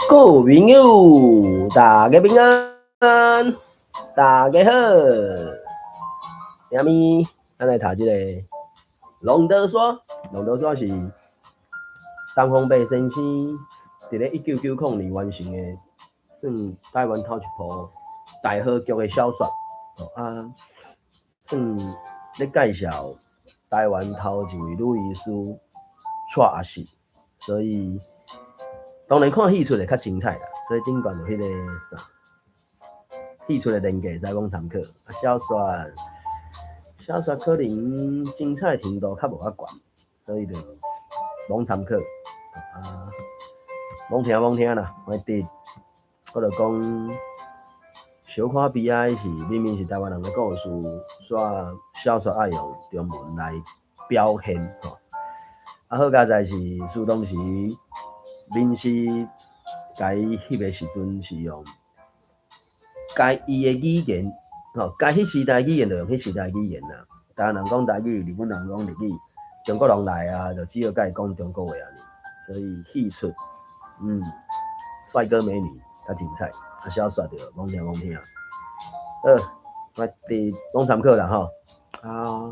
各位朋友，大家平安，大家好。今暝咱來讀這個《浪淘沙》，《浪淘沙》是東方白先生佇咧1990年完成的，算台灣頭一部大和劇的小說。啊，算咧介紹台灣頭一位女醫師蔡阿信，所以當然看戲出會較精彩啦，所以頂懸有彼個啥戲出的連結會使講參考。啊，小說小說可能精彩程度較無遐懸，所以就罔參考。啊，罔聽罔聽啦，反正我就講小可悲哀是，明明是台灣人的故事，煞小說愛用中文來表現吼。啊，好佳哉是，事當時民視共伊翕的時陣是用共伊的語言，吼，共彼時代語言就用彼時代語言啦。台灣人講台語，日本人講日語，中國人來啊，就只好共伊講中國話按呢。所以戲出，帥哥美女較精彩，啊，小說就罔聽罔聽。好，我佇攏參考啦吼。啊，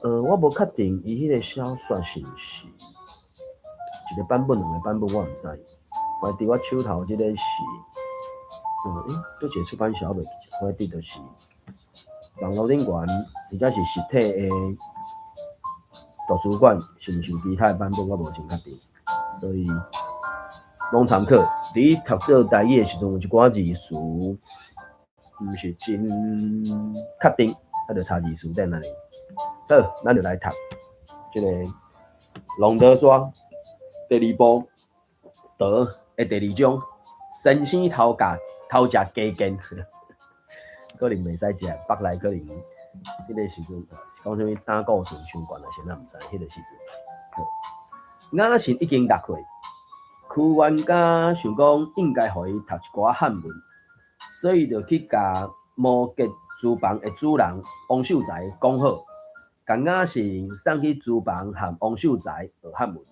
我無確定伊彼個小說是毋是一個版本、兩個版本，我毋知。反正佇我手頭這個是，欸，佗一個出版社我袂記得，反正就是網路頂懸，而且是實體的圖書館，是毋是有其他的版本，我無真確定。所以攏參考。佇讀做台語的時陣，有一寡字詞毋是真確定，啊，就查字詞典按呢。好，咱就來讀這個《浪淘沙》第二部淘的第二章，先生偷教偷食雞健，可能袂使食，腹內可能彼個時陣講啥物膽固醇傷懸啊，啥咱毋知，彼個時陣。雅信已經6歲，屈原家想講應該予伊讀一寡漢文，所以就去共摩羯書房的主人王秀才講好，共雅信送去書房和王秀才學漢文。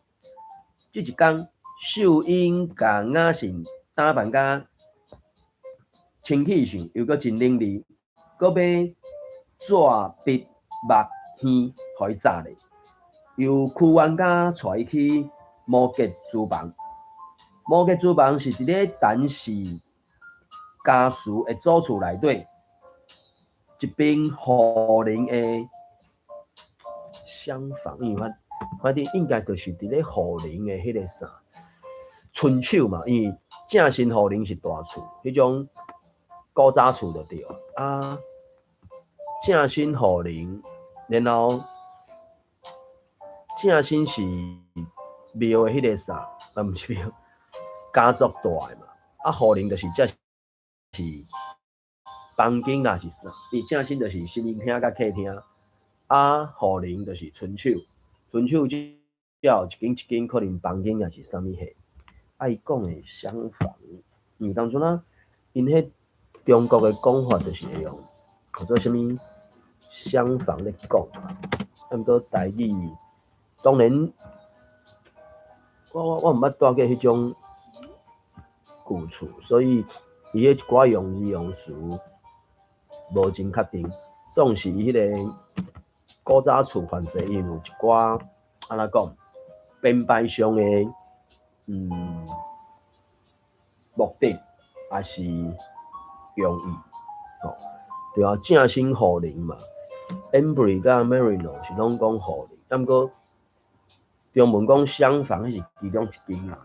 這一工，秀英共雅信打扮甲清氣秀，又閣真伶俐，閣買紙筆墨耳予伊紮咧。由屈原家帶伊去摩羯書房。摩羯書房是佇咧陳氏家祠的祖厝內底，一間戶人的廂房，因為反正應該就是佇咧戶人的彼個啥村手嘛，因為正新戶人是大厝，彼種古早厝就對啊。正新戶人，然後正新是廟的彼個啥，啊，毋是廟，家族大的嘛。啊，戶人就是這是房間啦，是啥？伊正新就是神明廳佮客廳，啊，戶人就是村手，村手才有一間一間可能房間抑是啥物貨。啊，伊講的廂房，因為當陣啊，𪜶彼中國的講法就是會用叫做啥物廂房咧講嘛。啊，毋過台語當然，我毋捌蹛過彼種舊厝，所以伊彼一寡用字用詞無真確定。總是伊彼個古早厝凡勢，伊有一寡按怎講編排上的目的，抑是用意，吼，對啊，正新戶人嘛，Embry 佮 Marino 是攏講戶人，啊毋過中文講廂房，彼是其中一間啦。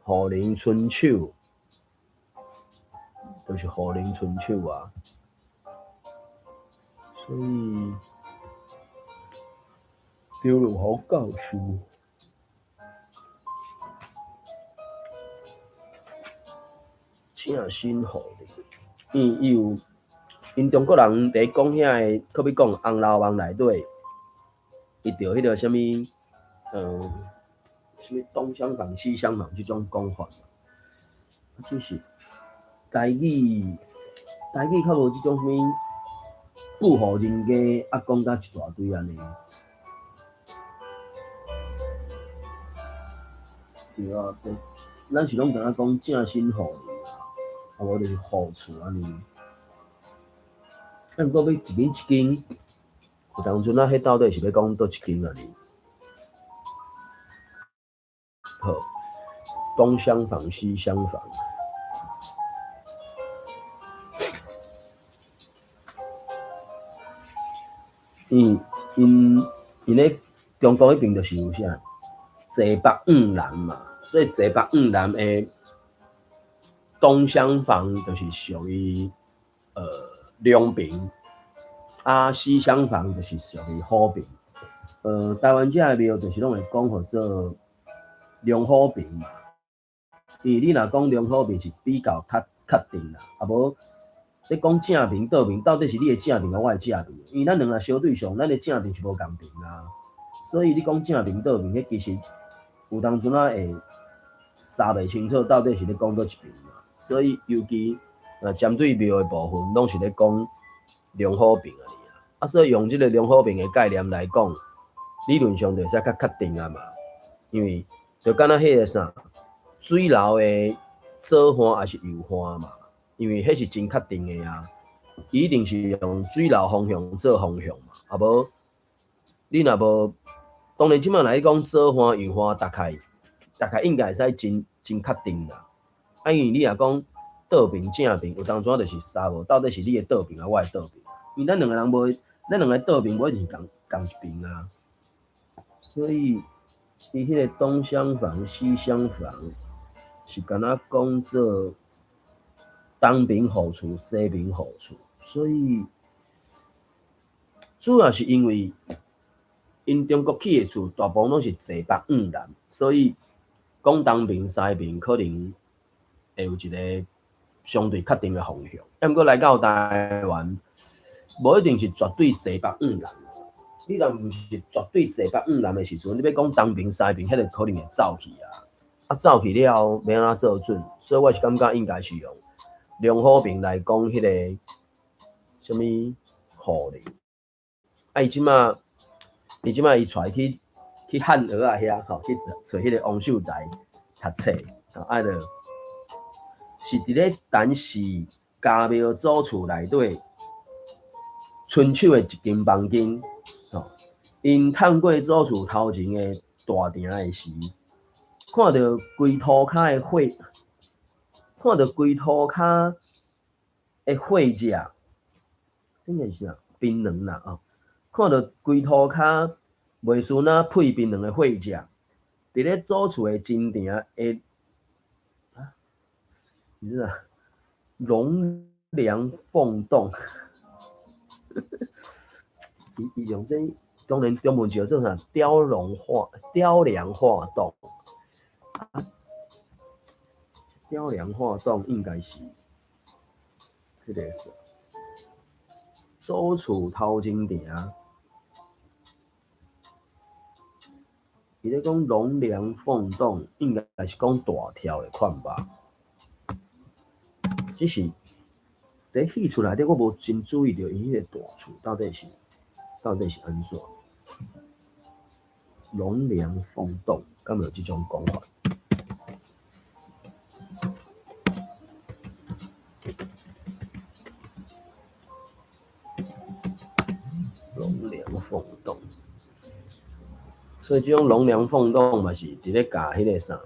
戶人村手，就是戶人村手啊。所以張汝豪教授，正新戶人，伊有𪜶中國人佇講遐個，好比講《紅樓夢》內底，伊著彼個啥物，啥物東廂房、西廂房這種講法。只是台語，台語較無這種啥物富戶人家啊，講甲一大堆按呢。對啊，對。咱是攏敢若講正身戶啊，啊無就是戶厝按呢。啊，毋過欲一邊一間，有當陣啊，彼到底是欲講佗一間按呢？好，東廂房、西廂房。因𪜶𪜶咧中國彼爿就是有啥，坐北向南嘛，所以坐北向南的東廂房就是屬於龍爿，啊西廂房就是屬於虎爿。台灣遮的廟就是攏會講號做龍虎爿嘛，因為你若講龍虎爿是比較較確定啦，啊無你講正爿倒爿，到底是你的正爿抑我的正爿？因為咱兩个相對上，咱的正爿是無仝爿啊，所以你講正爿倒爿，彼其實有當陣仔會捎袂清楚，到底是咧講佗一爿嘛。所以尤其針對廟的部分，攏是咧講龍虎爿按呢啊。所以用這個龍虎爿的概念來講，理論上就會使較確定啊嘛。因為就敢若彼个啥，水流的左岸抑是右岸嘛，因為彼是真確定的啊，伊一定是用水流方向做方向嘛，啊無你若無，當然這擺來講左岸右岸，大概應該會使真真確定啦。啊，因為你若講倒爿正爿，有當陣就是捎無，到底是你的倒爿抑我的倒爿？因為咱兩个人無，咱兩个倒爿無一定是仝仝一爿啊。所以，伊彼个東廂房、西廂房是敢若講做東爿戶厝、西爿戶厝，所以主要是因為𪜶中國起的厝大部分攏是坐北向南，所以講東爿西爿可能會有一个相對確定的方向。啊，毋過來到台灣，無一定是絕對坐北向南。你若毋是絕對坐北向南的時陣，你欲講東爿西爿，彼个可能會走去啊。啊，走去了後，欲按怎做準？所以我是感覺應該是用龍虎爿來講彼个啥物戶咧。啊，伊這馬伊帶去漢蚵仔遐吼，去揣彼个王秀才讀冊，吼，啊，就是佇咧陳氏家廟祖厝內底，伸手的一間房間，吼，𪜶探過祖厝頭前的大埕的時，看著規塗跤的血跡，這個是啥？檳榔啦哦，看著規塗跤袂輸若配檳榔的血跡，佇咧祖厝的前埕的啊，是啥？龍梁鳳洞，伊用這當然中文叫做啥？雕梁畫棟。啊，雕梁畫棟應該是彼个啥？祖厝頭前埕，伊咧講龍梁鳳洞，應該是講大跳的款吧？只是佇戲厝內底，我無真注意著伊彼个大厝到底是按怎？龍梁鳳洞，敢有這種講法？龍梁鳳洞，所以這種龍梁鳳洞嘛是佇咧教彼个啥？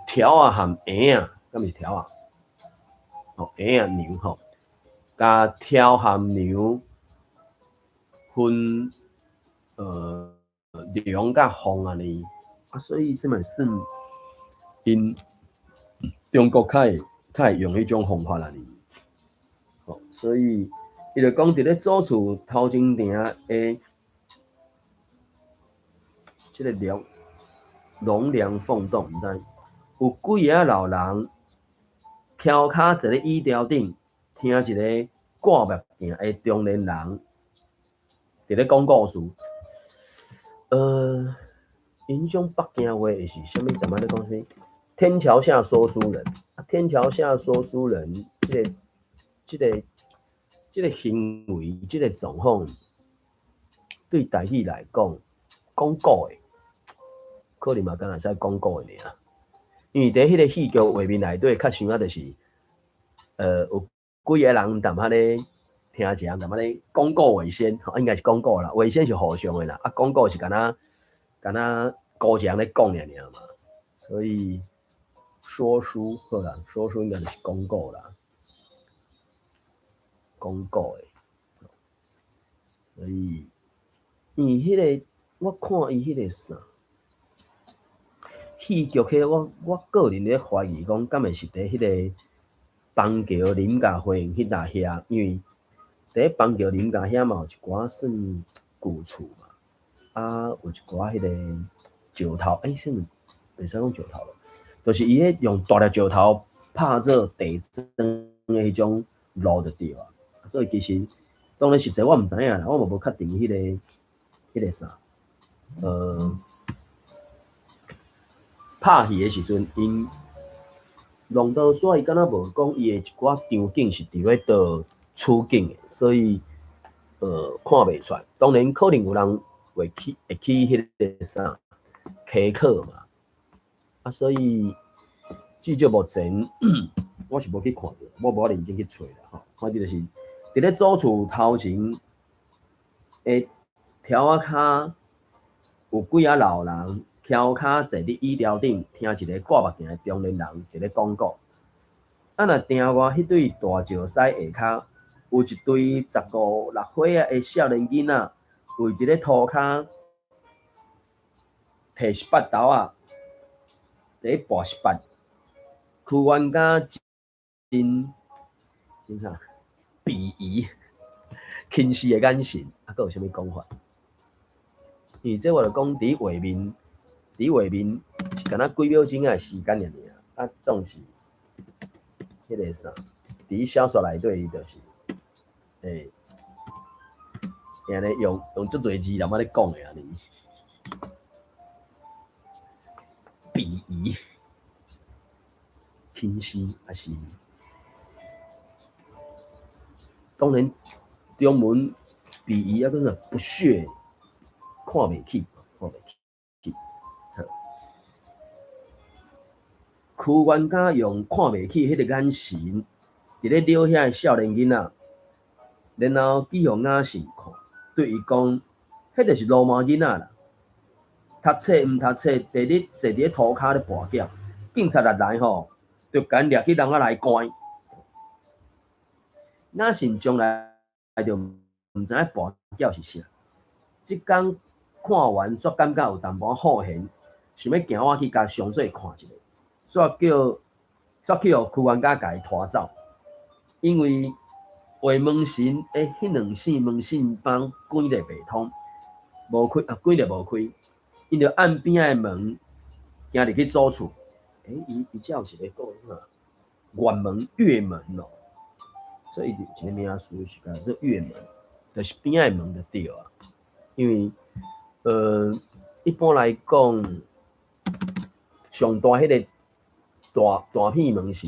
條仔含嬰仔，敢是條仔？哦，嬰仔娘吼，共條含娘分龍佮鳳按呢，啊，所以這嘛算𪜶中國較會用彼種方法按呢。吼，所以伊就講佇咧祖厝頭前埕的這个龍梁鳳洞，毋知有幾个老人蹺跤坐咧椅條頂，聽一个掛目鏡的中年人佇咧講故事。𪜶種北京話會是啥物？踮仔咧講啥物？天橋下說書人，啊，天橋下說書人，這個行為，這個狀況，對台語來講，講古的，可可能嘛敢若會使講古的爾。因為佇彼个戲劇畫面內底，較像仔就是，有幾个人踮遐咧聽一個人踮遐咧講古話仙，應該是講古啦，話仙是和尚的啦，啊講古是敢若敢若孤一人咧講爾爾嘛，所以說書好啦，說書應該就是講古啦，講古的，所以因為彼个我看伊彼个啥戲劇，彼个我個人咧懷疑講，敢會是佇彼个邦橋林家花園彼搭遐，因為佇邦橋林家遐嘛有一寡算舊厝嘛，啊有一寡彼個石頭，啥物袂使講石頭咯，就是伊彼用大粒石頭拍做地磚的彼種路就對啊。所以其實當然實際我毋知影啦，我嘛無確定彼個啥，拍戲的時陣，𪜶龍道煞伊敢若無講伊的一寡場景是佇咧佗取景的，所以看袂出來。當然可能有人會去彼个啥溪考嘛，啊，所以至少目前我是無去看著，我無認真去揣啦吼。反正就是佇咧祖厝頭前的柱仔跤有幾仔老人翹跤坐佇椅條頂，聽一个掛目鏡的中年人一咧講古。啊，若埕外彼對大石屎下跤，有一對十五六歲仔的少年囡仔，跪佇咧塗跤，提笏豆仔，佇咧跋笏。屈原家真真啥？鄙夷、輕視的眼神，啊，閣有啥物講法？因為這我就講佇畫面，佇畫面是敢若幾秒鐘仔的時間爾爾，啊，總是彼个啥？佇小說內底伊就是，按呢用足濟字踮仔咧講的按呢。鄙夷、輕視，抑是當然中文鄙夷抑閣啥不屑，看袂起，看袂起。好，屈原家用看袂起彼个眼神，佇咧撩遐个少年囡仔，然後去予雅信看，對伊講，彼就是流氓囡仔啦。讀冊毋讀冊，第日坐佇咧塗跤咧跋筊，警察若來吼，就共𪜶掠去籠仔內關。雅信從來就毋知影跋筊是啥。這工看完，煞感覺有淡薄仔好閒，想欲行倚去共詳細看一下，煞叫煞去予屈原家共伊拖走，因為畫門神的彼兩扇門扇板關咧袂通，無開啊，關咧無開，𪜶就按邊仔的門行入去祖厝。伊遮有一个叫啥？月門、月門哦，所以伊一个名詞是叫做月門，就是邊仔的門就對啊。因為一般來講，上大彼个大大片門是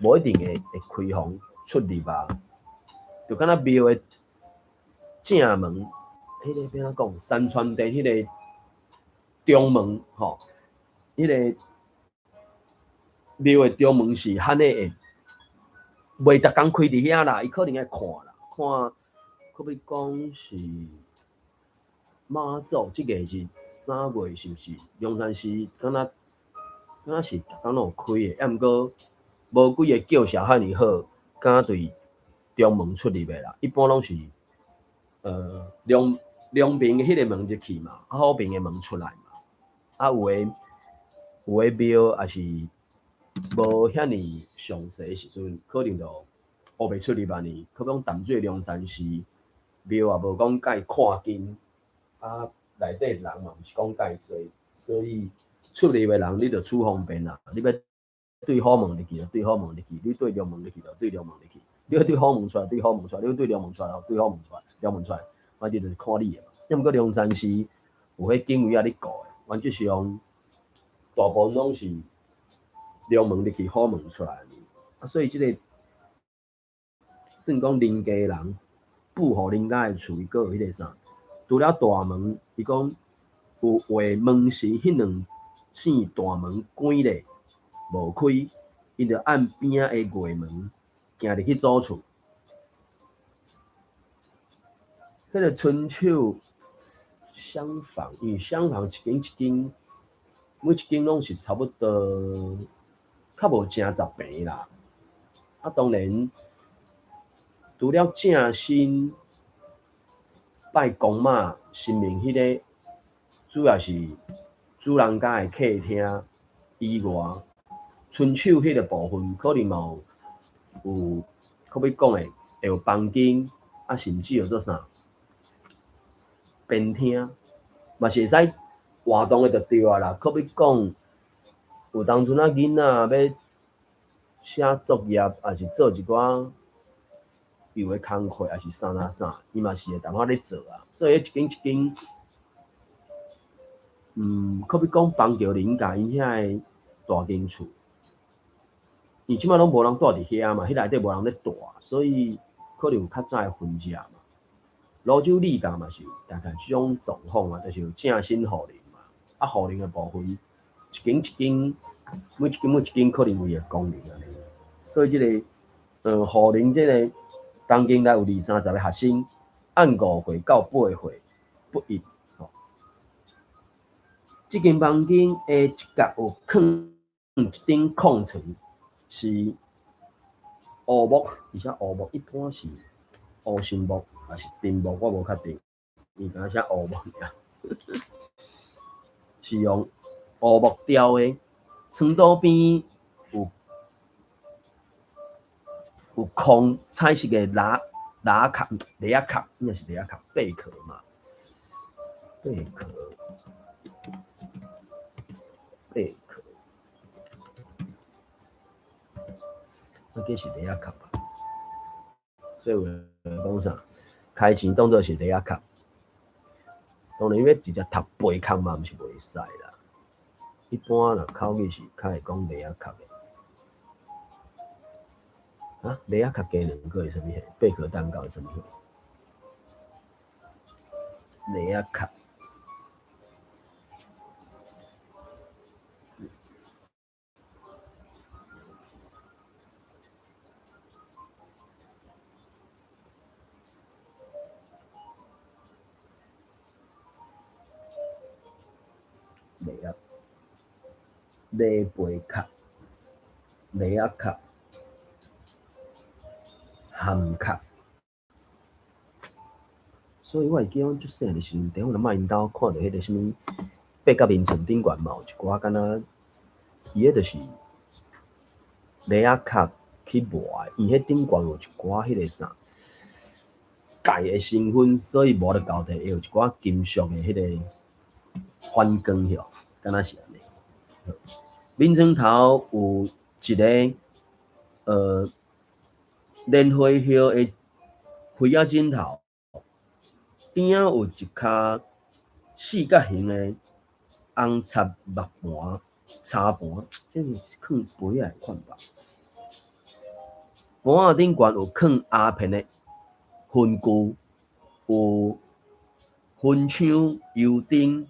無一定會開放出入啊，就敢若廟的正門，彼个欲按怎講？山川殿彼个中門吼，彼个廟的中門是罕的會，袂逐工開佇遐啦，伊可能愛看啦，看，可比講是媽祖，這个是3月是毋是？龍山寺敢若是逐工攏有開的，抑毋過無幾个叫聲遐爾好，敢對中門出入的啦。一般攏是兩邊的彼个門入去嘛，啊好邊的門出來嘛。啊有的廟也是無遐爾詳細的時陣，可能就烏白出入按呢。可比講淡水龍山寺廟也無講介看緊，啊內底人嘛毋是講介濟，所以出入的人你就取方便啦。你欲對虎門入去就對虎門入去，你對龍門入去就對龍門入去，你欲對虎門出來對虎門出來，你欲對龍門出來對虎門出來，龍門出來，反正就是看你的嘛。抑毋過龍山寺有彼警衛仔咧顧的，原則上大部分攏是龍門入去，虎門出來。啊，所以這个算講林家人布戶人家的厝，伊閣有彼个啥？除了大門，伊講有畫門神彼兩省大門關咧無開，𪜶就按邊仔的外門行入去祖厝。彼個春秋廂房，因為廂房一間一間，每一間攏是差不多較無正10坪啦。啊，當然除了正身拜公媽神明彼個，主要是主人家的客廳以外，春秋彼個部分可能嘛有，可欲講的會有房間，啊，甚至有做啥？邊廳嘛是會使活動的就對啊啦。可欲講，有當陣仔囡仔欲寫作業，抑是做一寡油的工課，抑是啥啥啥，伊嘛是會淡仔咧做啊。所以一間一間，可欲講邦橋林家𪜶遐的大間厝，伊這擺攏無人住佇遐嘛，彼內底無人咧住，所以可能有較早的痕跡嘛。蘆洲李家嘛是大概這種狀況啊，就是有正身雨林嘛，啊雨林的部分，一間一間，每一間每一間可能有伊的功能按呢。所以這个雨林這个房間內有二三十个學生，按5歲到8歲不一吼。這間房間的一角有囥一頂炕床，是烏木，而且烏木一般是烏杉木。抑是樟木，我無確定，伊敢若寫烏木爾，是用烏木雕的。床桌邊有空彩色的籃籃殼、螺仔殼，應該是螺仔殼，貝殼嘛，貝殼，貝殼，那該是螺仔殼吧？所以有人講啥？開錢當做是螺仔殼，當然欲直接讀貝殼嘛，毋是袂使啦。一般若口語是較會講螺仔殼的。啊，螺仔殼雞卵糕是啥物貨？貝殼蛋糕是啥物貨？螺仔殼。螺仔，螺贝壳，螺仔壳，蚶壳。所以我會記阮足細漢的時陣，佇阮阿嬤𪜶兜看著彼個啥物八角眠床頂懸嘛有一寡敢若，伊彼就是螺仔殼去磨的，因為彼頂懸有一寡彼個啥鈣的成分，所以磨著到底會有一寡金屬的彼個反光許，敢若是按呢。眠床頭有一个蓮花葉的花仔枕頭，邊仔有一跤四角形的紅插木盤、茶盤，這是囥杯仔的款吧？盤仔頂懸有囥鴉片的熏具，有熏香、油燈、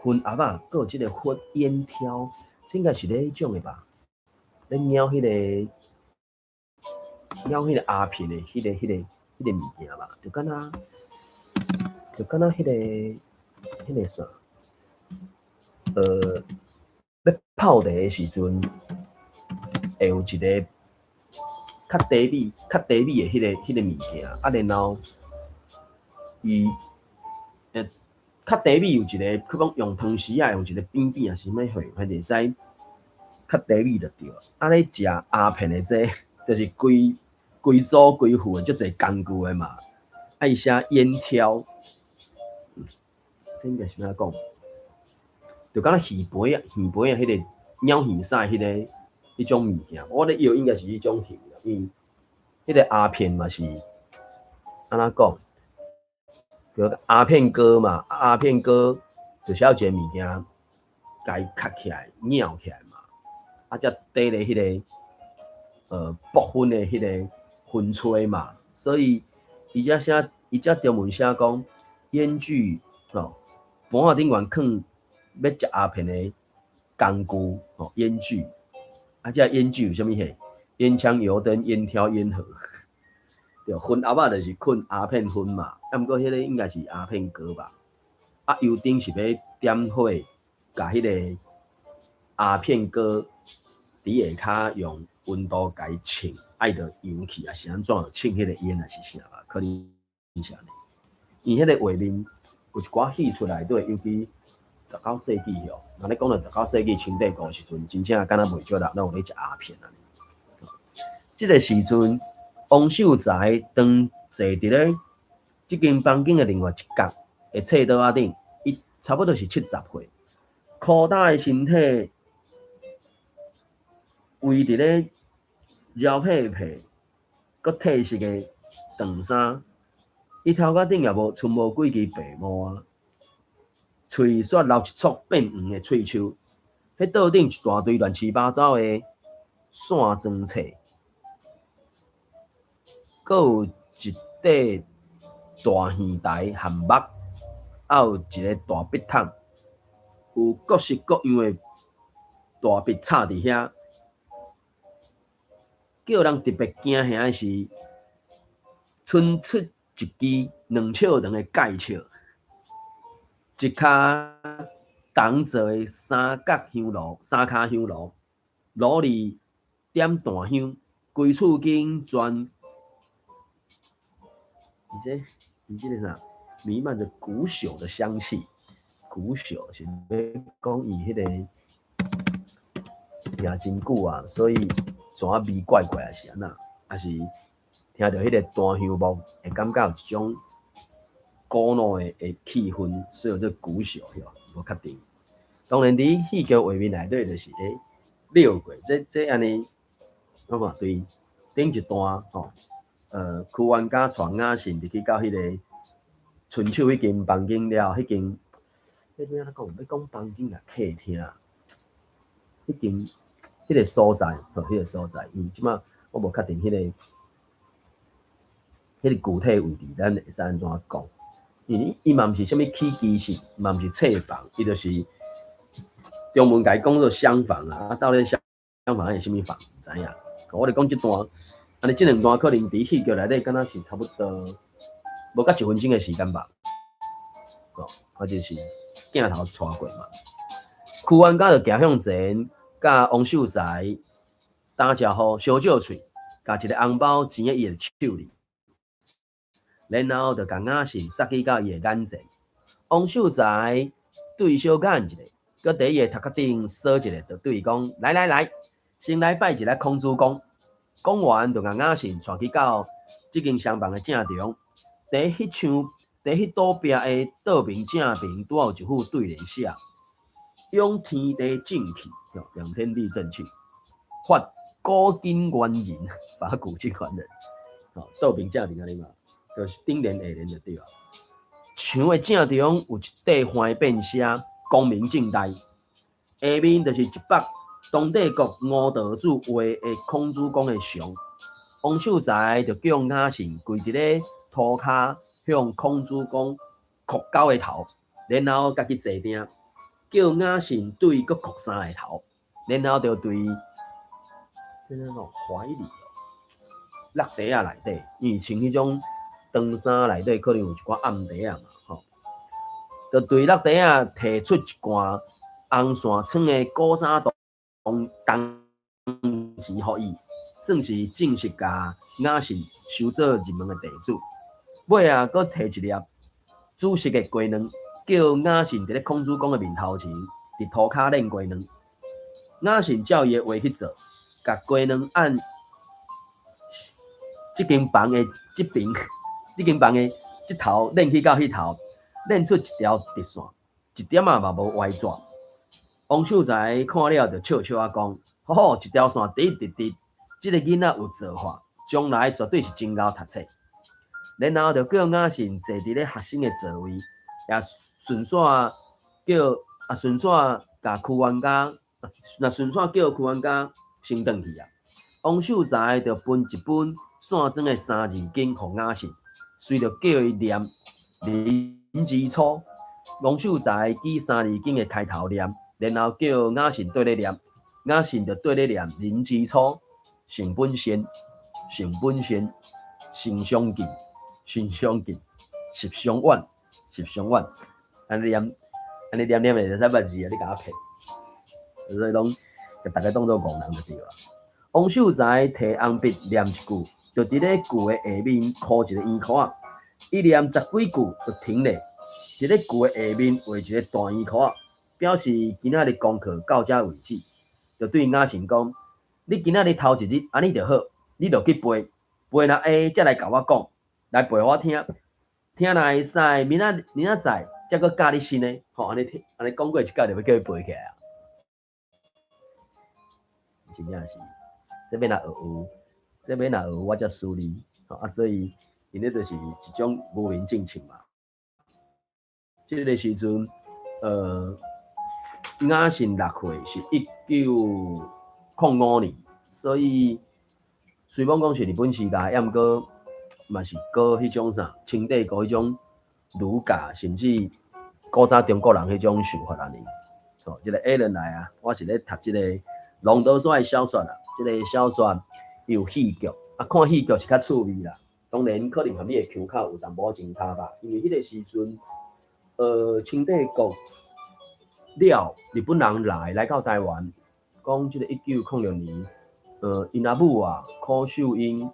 熏盒仔，閣有這个佛煙挑，這應該是咧彼種的吧？咧咬彼个咬彼个鴉片的彼个物件吧？就敢若彼个啥？欲泡茶的時陣，會有一个較低米的彼个物件，啊，然後伊較低米有一个，比如講用湯匙仔，用一個扁扁抑是啥物貨，反正會使較低米就對了。啊，咧食鴉片的這個，就是規規組規副的足濟工具的嘛。啊，伊寫煙挑，這應該是按怎講？就敢若魚皮仔、魚皮仔彼个鳥魚屎彼个彼種物件，我咧藥應該是彼種型啦，因為彼个鴉片嘛是按怎講？叫鴉片膏嘛，鴉片膏就是愛有一个物件，共伊磕起來、咬起來嘛，啊，才缀咧彼个薄粉的彼个薰吹嘛，所以伊遮寫，伊遮中文寫講煙具吼，盤仔頂懸囥欲食鴉片的工具吼，煙具。啊，這煙具有啥物貨？煙槍、油燈、煙挑、煙盒。對，薰盒仔就是囥鴉片薰嘛，啊，毋過彼個應該是鴉片膏吧。啊，油燈是欲點火，共彼個鴉片膏佇下跤用溫度共伊衝，啊伊就揚起，抑是按怎衝彼個煙抑是啥吧？可能是按呢。伊彼個畫面有一寡戲出內底，尤其十九世紀吼，若咧講著十九世紀清帝國的時陣，真正敢若袂少人攏有咧食鴉片按呢。這個時陣，王秀才當坐佇咧這間房間的另外一角的冊桌仔頂，伊差不多是70歲，箍焦的身體圍佇咧橇皮皮，閣褪色的長衫，伊頭殼頂也無賰無幾支白毛仔，喙煞留一撮變黃的喙鬚，彼桌頂一大堆亂七八糟的線裝冊，閣有一塊大耳台和木，還有一个大筆筒，有各式各樣的大筆插佇遐。叫人特別驚嚇的是，伸出一支兩尺長的芥尺，一跤銅做的三角香爐，三跤香爐，爐裡點炭香，規厝間全，伊這伊這个啥，彌漫著古朽的香氣。古朽是欲講伊彼個聽真久啊，所以怎味怪怪抑是按怎，抑是聽著彼个炭香木，會感覺有一種古老的氣氛，所以叫做古朽，無確定。當然，佇戲劇畫面內底就是繞過，這按呢，我看對頂一段吼，屈原家帶雅信入去到彼个春秋彼間房間了，彼間，彼欲按怎講？欲講房間抑客廳，彼間彼个所在，吼，彼个所在，因為這擺我無確定彼個具體位置，咱會使按怎講？因為伊嘛毋是啥物起居室，嘛毋是冊房，伊就是中文共伊講做廂房啊，啊，到底廂房是啥物房？毋知影。我咧講這段，按呢這兩段可能佇戲劇內底敢若是差不多無到一分鐘的時間吧。哦，或者是鏡頭帶過嘛。屈原家就行向前，佮王秀才打招呼，相借喙，共一个紅包錢佇伊的手裡，然後就共雅信捒去到伊的眼前。王秀才對伊小眼一下，閣佇伊的頭殼頂掃一下，就對伊講：來來來，先來拜一下孔子公。講完，就共雅信帶去到這間廂房的正中，佇彼牆，佇彼倒壁的倒面正面，拄好有一副對聯寫：養天地正氣，養天地正氣；發古今完人，發古今完人。吼，倒面正面按呢嘛，就是頂聯下聯就對啊。牆的正中有一塊橫匾寫“光明正大”，下面就是一幅東帝國吳道子畫的孔子公的像。王秀才就叫雅信跪佇咧塗跤向孔子公叩九个頭，然後家己坐定，叫雅信對伊閣叩三个頭，然後就對這個懷裡落袋仔內底，因為穿彼種長衫內底可能有一寡暗袋仔嘛，吼，就對落袋仔提出一罐紅線裝的古早銅銅錢予伊，算是正式共雅信收做入門的弟子。尾仔，閣提一粒紫色的雞卵，叫雅信佇咧孔子公的面頭前，佇塗跤練雞卵。雅信照伊的話去做，共雞卵按這間房的這邊，這間房的這頭練去到彼頭，練出一條直線，一點仔嘛無歪折。王秀才看了就笑笑仔講：好好，一條線直直直，這个囡仔有造化，將來絕對是真𠢕讀冊。然後就叫雅信坐佇咧學生的座位，也順紲叫啊順紲共屈原家，若順紲叫屈原家先轉去啊。王秀才就分一本線裝的三字經予雅信，隨著叫伊念林之初，王秀才舉三字經的開頭念，然後叫雅信綴咧念，雅信就綴咧念：人之初，性本善，性本善，性相近，性相近，習相遠，習相遠。按呢念，按呢念念會使捌字啊！你共我騙，所以攏共逐家當做戇人就對啦。王秀才提紅筆念一句，就佇咧句的下面箍一個圓箍仔，伊念十幾句就停咧，佇咧句的下面畫一個大圓箍仔，表示今仔日功課到遮為止。就對雅信講：你今仔日頭一日按呢就好，你就去背，背若會才來共我講，來背予我聽，聽若會使，明仔明仔載才閣教你新的，吼，按呢聽，按呢講過一擺就欲叫伊背起來啊。真正是，這欲若學有，這欲若學有，我才輸你，吼啊，所以𪜶咧就是一種無名政策嘛。這个時陣，雅信6歲是1905年，所以雖罔講是日本時代，抑毋過嘛是閣彼種啥清帝國彼種儒教，甚至古早中國人彼種想法按呢。吼，這個下輪來啊，我是咧讀這個龍德山的小說啦，這个小說有戲劇，啊，看戲劇是較趣味啦。當然可能和你的腔口有淡薄仔差吧，因為彼个時陣，清帝國了，日本人來到台灣，講這个1906年，𪜶阿母啊，柯秀英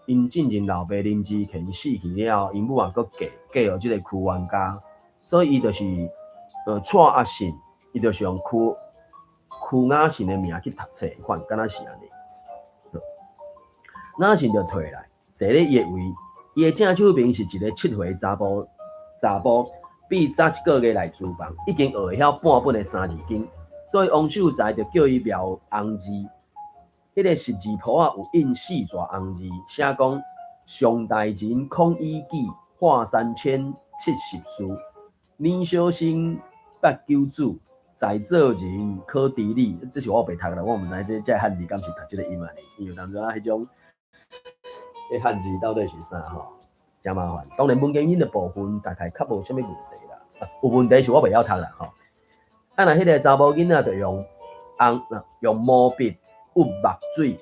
，𪜶進前老爸林志乾死去了後，𪜶母啊閣嫁予這个屈原家，所以伊就是娶阿信，伊就是用屈雅信的名去讀冊款，敢若是按呢。雅信就退來，坐咧伊的位，伊的正手邊是一个7歲查埔，比早一个月來廚房，已經學會曉半本的三字經，所以王秀才就叫伊描紅字。彼个十字簿仔有印四大紅字，寫講上大人孔乙己，華三千七十事，李小生八九子，在座人可知理。這是我白讀啦，我毋知這漢字敢是讀這个音按呢，因為當陣彼種，彼漢字到底是啥吼，誠麻煩。當然文言文的部分大概較無啥物問題啦，有問題是我袂曉讀啦吼。啊，若彼个查某囡仔就用紅，用毛筆挷墨水，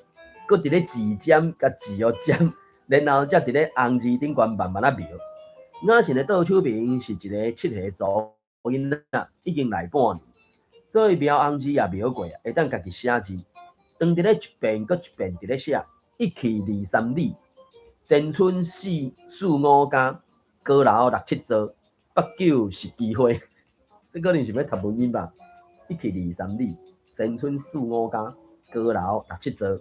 閣佇咧字尖共字予尖，然後才佇咧紅字頂懸慢慢仔描。雅信的倒手邊是一个7歲查某囡仔，已經來半年，所以描紅字也描過啊，會當家己寫字。當佇咧一遍閣一遍佇咧寫，一去二三里，全村四四五家，高樓六七座，北九十支花。這可能是欲讀文言吧？一去二三里，全村四五家，高樓六七座，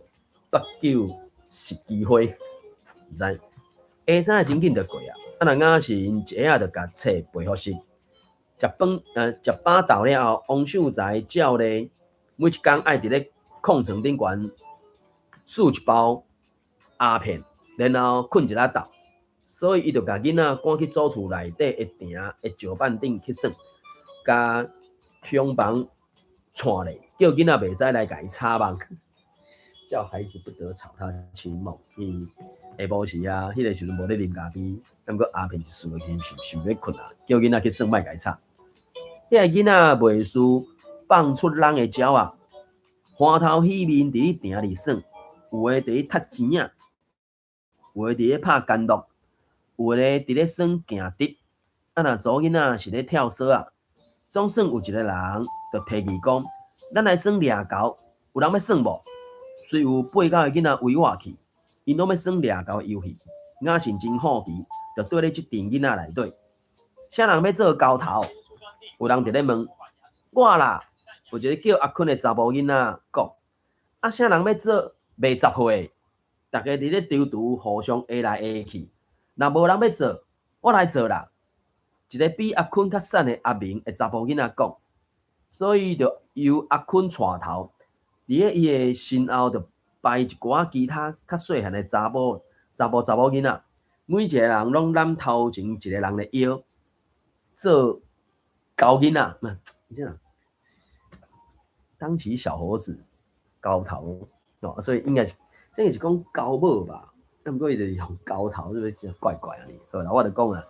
北九十支花，毋知。下早真緊就過啊！啊，若雅信一下仔就共冊背予熟。食飯，食飽晝了後，王秀才照例每一工愛佇咧炕床頂懸欶一包鴉片，然後睏一下晝。所以伊就共囡仔趕去祖厝內底的埕的石板頂去耍，共空房串咧，叫囡仔袂使來共伊吵夢，叫孩子不得吵他清夢。下晡時啊，彼个時陣無咧啉咖啡，毋過鴉片一欶落去，想欲睏啊，叫囡仔去耍，莫共伊吵。彼个囡仔袂輸放出籠的鳥仔，歡頭喜面佇咧埕裡耍，有的佇咧踢錢仔，有的佇咧拍干樂，有的佇咧耍行直。啊，若查某囡仔是咧跳索仔，總算有一个人就提議講：咱來耍掠猴，有人欲耍無？雖有八九个囡仔圍倚去，𪜶攏欲耍掠猴遊戲。雅信真好奇，就綴咧這陣囡仔內底，啥人欲做猴頭？有人佇咧問我啦，有一个叫阿坤的查埔囡仔講：啊，啥人欲做賣雜貨的？逐家佇咧躊躇，互相下來下去。若無人欲做，我來做啦。一个比阿坤較瘦的阿明的查埔囡仔講，所以就由阿坤帶頭，佇咧伊的身後就排一寡其他較細漢的查埔囡仔，每一个人攏攬頭前一个人的腰，做猴囡仔。這樣，當起小猴子，猴頭哦，所以應該是這個是講猴母吧？啊，毋過伊就是用猴頭，是不是怪怪按呢？好啦，我就講啊，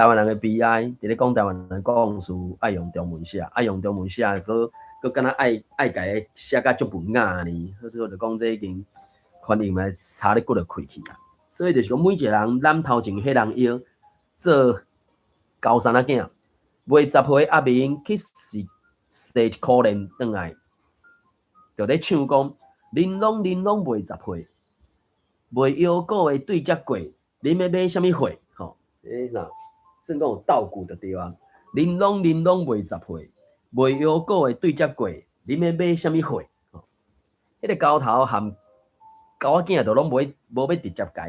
台灣人的悲哀，佇咧講台灣人故事，愛用中文寫，愛用中文寫，閣閣敢若愛愛共伊寫甲足文雅呢，所以就講這已經翻譯嘛差咧骨就開去啊。所以就是講，每一個人攬頭前彼人腰做猴桟仔囝，賣十歲阿明去踅踅一箍鏈轉來，就咧唱講：恁攏恁攏賣十歲，賣腰果的對這過，恁欲買啥物貨？吼，欸啥？算講有道具就對啊。恁攏恁攏賣十歲，賣腰果的對這過，恁欲買啥物貨？吼，彼個猴頭含猴仔囝就攏無欲直接共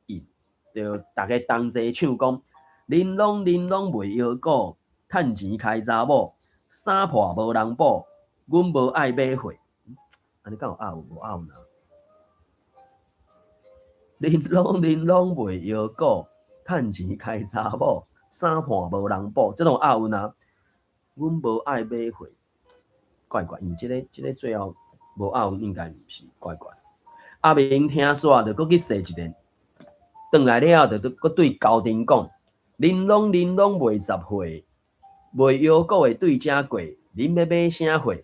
伊應，就逐家同齊唱講：恁攏恁攏賣腰果，趁錢開查某，衫破無人補，阮無愛買貨。按呢敢有押韻？無押韻啊！恁攏恁攏賣腰果，趁錢開查某，衫破無人補，這攏有押韻啊！阮無愛買貨，怪怪，因為這個最後無押韻，應該毋是怪怪。阿明聽煞，就閣去踅一遍，轉來了後，就閣對高陣講：恁攏恁攏賣十歲，賣腰果的對這過，恁欲買啥貨？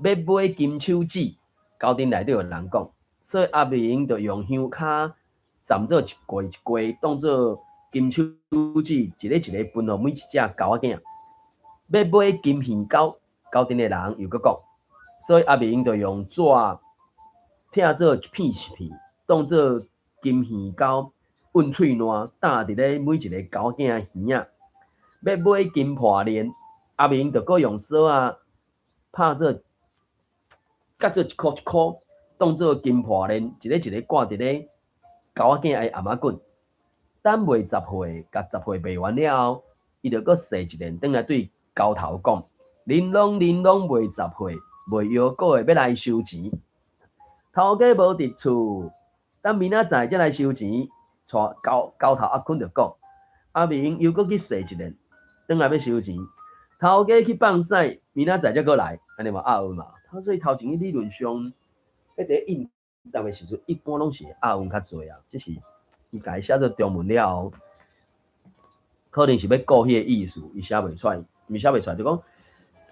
欲買金手指，高陣內底有人講，所以阿明就用香跤攢做一塊一塊，當做金手指，一个一个分予每一隻猴仔囝。欲買金耳膠，高陣的人又閣講，所以阿明就用紙拆做一片一片，當做金耳膠，運喙瀾，搭佇咧每一个猴仔囝耳仔。欲買金破鏈，阿明就閣用索仔拍做割做一箍一箍，當做金破鏈，一个一个掛佇咧猴仔囝的頷仔頸。等賣十歲，共十歲賣完了後，伊就閣踅一遍，轉來對猴頭講：恁攏恁攏賣十歲，賣腰果的欲來收錢。頭家無佇厝，等明仔載才來收錢。帶猴猴頭阿坤就講：阿明又閣去踅一遍，轉來欲收錢。頭家去放屎，明仔載才閣來，按呢嘛押韻嘛。所以頭前理論上，彼佇應答的時陣，一般攏是押韻較濟啊。只是伊共伊寫做中文了後，可能是欲顧彼個意思，伊寫袂出來，毋是寫袂出來，就講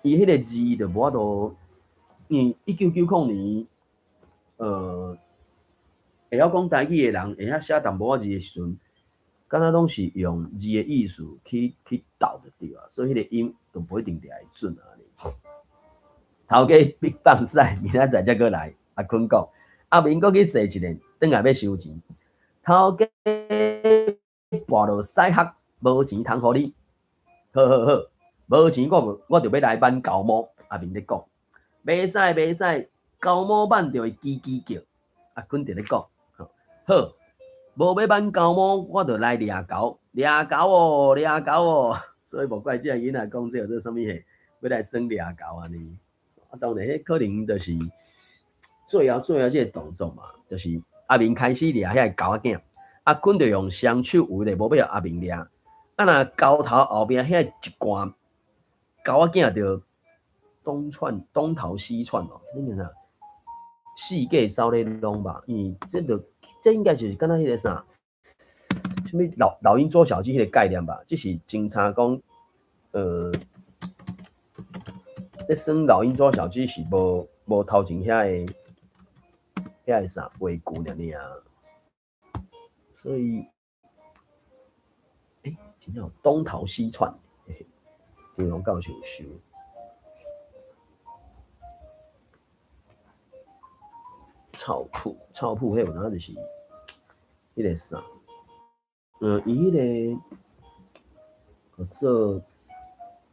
伊彼個字就無法度，因為1990年，會曉講台語的人，會曉寫淡薄仔字的時陣，敢若攏是用字的意思去鬥就對啊，所以彼個音就無一定著會準啊。頭家欲放屎，明仔載才閣來。阿坤講，阿明閣去踅一遍，轉來欲收錢。頭家跋落屎殼，無錢通予你。好好好，無錢我無，我就欲來挽猴毛。阿明咧講，袂使袂使，猴毛挽著會吱吱叫。阿坤佇咧講，好，無欲挽猴毛，我就來掠猴，掠猴哦，掠猴哦。所以無怪這个囡仔講這叫做啥物貨，欲來耍掠猴按呢。啊，當然，彼可能就是最後最後這個動作嘛，就是阿明開始掠遐個猴仔囝，阿坤就用雙手圍咧，無欲予阿明掠。啊，若猴頭後壁遐一罐猴仔囝就東竄東逃西竄哦，你明啥？四界走咧攏吧，因為這就這應該是敢若彼個啥，啥物老老鷹捉小雞彼個概念吧？只是偵查講，咧耍老鷹抓小雞是無頭前遐個啥話具爾爾，所以，真正有東逃西竄，金龍教授想。草譜，草譜，彼有當就是彼個啥，伊彼個叫做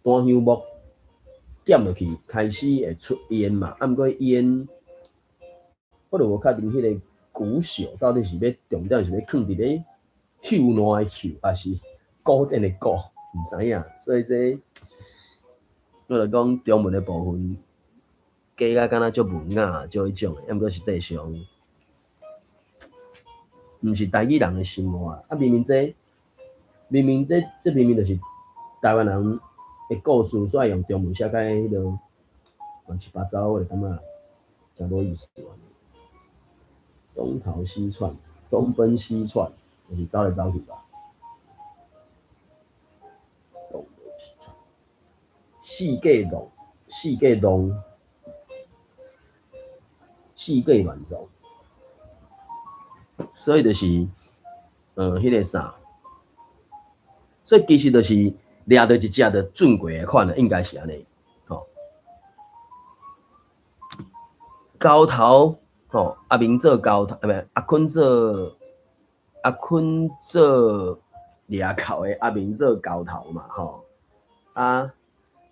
檀香木點落去，開始會出煙嘛。啊，毋過煙，我就無確定彼個古銹到底是欲重點是欲囥佇咧銹爛的銹，抑是古典的古，毋知影。所以這我就講中文的部分，加甲敢若足文雅，足彼種的，啊，毋過實際上，毋是台語人的生活啊！啊，明明這，明明這，這明明就是台灣人的故事，煞用中文寫甲彼落亂七八糟，我就感覺誠無意思。東逃西竄，東奔西竄，就是走來走去吧。四界弄，四界弄，四界乱撞，所以就是，彼个啥，所以其實就是掠著一隻就準過的款啦，應該是按呢，吼。猴頭，吼，阿明做猴頭，啊，毋阿坤做掠猴的，阿明做猴頭嘛，吼，啊，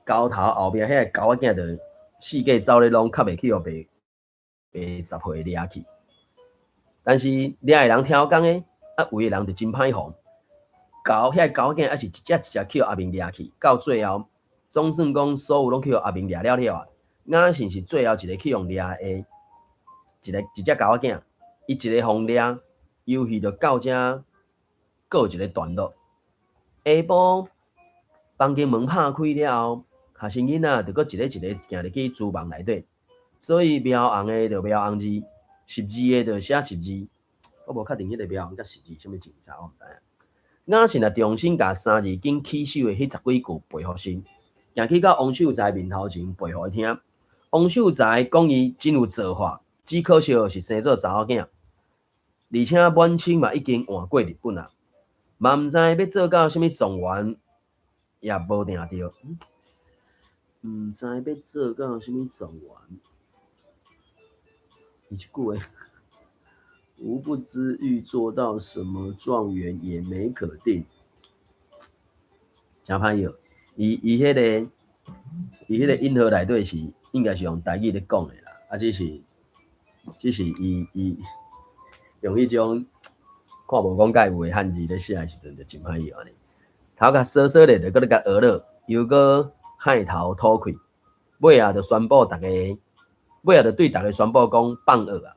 猴頭後壁彼个猴仔囝就四界走咧，攏較袂去予白10歲掠去。但是掠的人超工的，啊，圍的人就真歹防。猴遐个猴仔囝猶是一隻一隻去予阿明掠去，到最後總算講所有攏去予阿明掠了了啊。雅信是最後一个去予掠的，一个一隻猴仔囝，伊一个予掠，遊戲就到遮告一个段落。下晡房間門拍開了後，學生囡仔就閣一个一个行入去廚房內底，所以描紅的就描紅字，習字的就寫習字。我無確定彼个描紅佮習字啥物真差，我毋知影。雅信若重新共三字經起手的彼十幾句背予熟，行去到王秀才面頭前背予伊聽。王秀才講伊真有造化，只可惜是生做查某囝，而且滿清嘛已經換過日本啊，嘛毋知欲做到啥物狀元，也無定著。毋知欲做到啥物狀元，伊這句話，吾不知欲做到什麼狀元，也沒可定。誠歹藥，伊彼個引號內底是應該是用台語咧講的啦，啊，只是伊用彼種看無講解有的漢字咧寫的時陣，就真歹藥按呢。頭殼鎖鎖咧，就閣咧共學落，又閣害頭吐氣，尾仔就宣布逐家，尾仔就對逐家宣布講放學啊。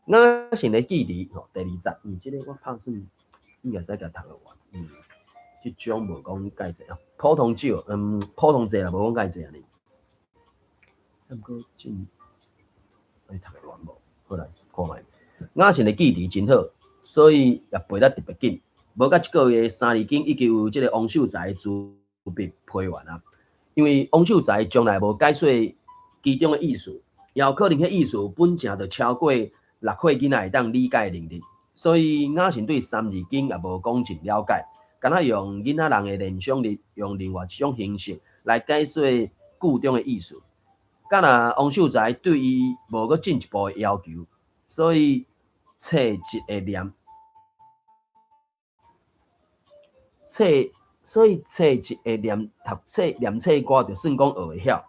雅信的記憶吼，第二節，這个我拍算應該使共讀予完，這章無講介濟啊，普通少，普通濟啦，無講介濟按呢。啊，毋過真愛讀會完無？好來看覓。雅信的記憶真好，所以也背得特別緊。無甲這個月三字經已經有這个王秀才朱筆批完啊。因為王秀才從來無解說其中的意思，也有可能彼意思本正就超過6歲囡仔會當理解的能力，所以雅信對三字經也無講真了解，敢若用囡仔人的聯想力，用另外一種形式來解說句中的意思。敢若王秀才對伊無閣進一步的要求，所以冊一會念，冊所以冊一會念讀冊念冊歌，就算講學會曉。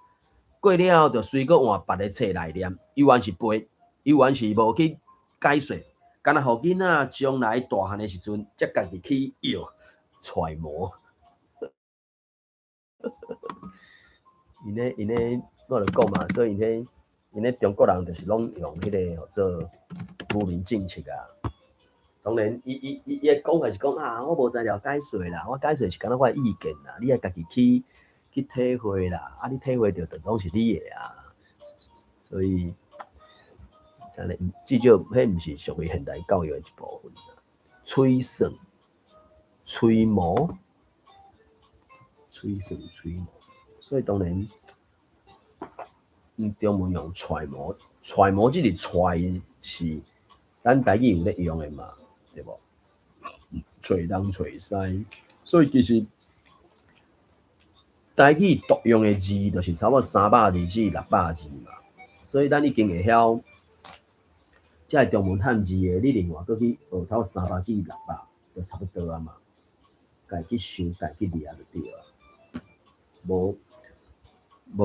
過了後，就隨閣換別个冊來念，猶原是背，猶原是無去解說，敢若予囡仔將來大漢的時陣，才家己去藥揣摩。𪜶咧𪜶咧，我就講嘛，所以𪜶咧𪜶咧中國人就是攏用彼个號做愚民政策啊。當然，伊的講法是講啊，我無材料解說啦，我解說是敢若我的意見啦，你愛家己去體會啦，啊，你體會著就攏是你的啊。所以，真的，至少彼毋是屬於現代教育的一部分啦。揣算、揣摩、揣算、揣摩，所以當然，中文用揣摩，揣摩這個揣是咱台語有咧用的嘛，對無？揣東揣西，所以其實台語獨用的字就是差不多300字至600字嘛，所以咱已經會曉這个中文漢字的，你另外閣去學差不多300至600，就差不多啊嘛。家己去想，家己去掠就對啊。無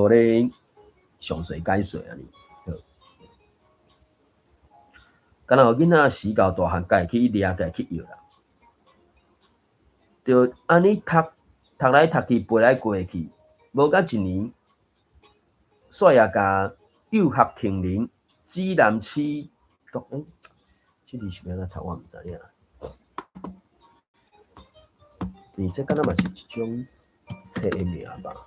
咧詳細解說按呢。好，敢若予囡仔時到大漢，家己去掠，家己去藥啦。就按呢讀讀來讀去，背來過去，無甲一年，煞也共幼學杏林指南市講，這字是欲按怎讀，我毋知影。這敢若嘛是一種冊的名吧？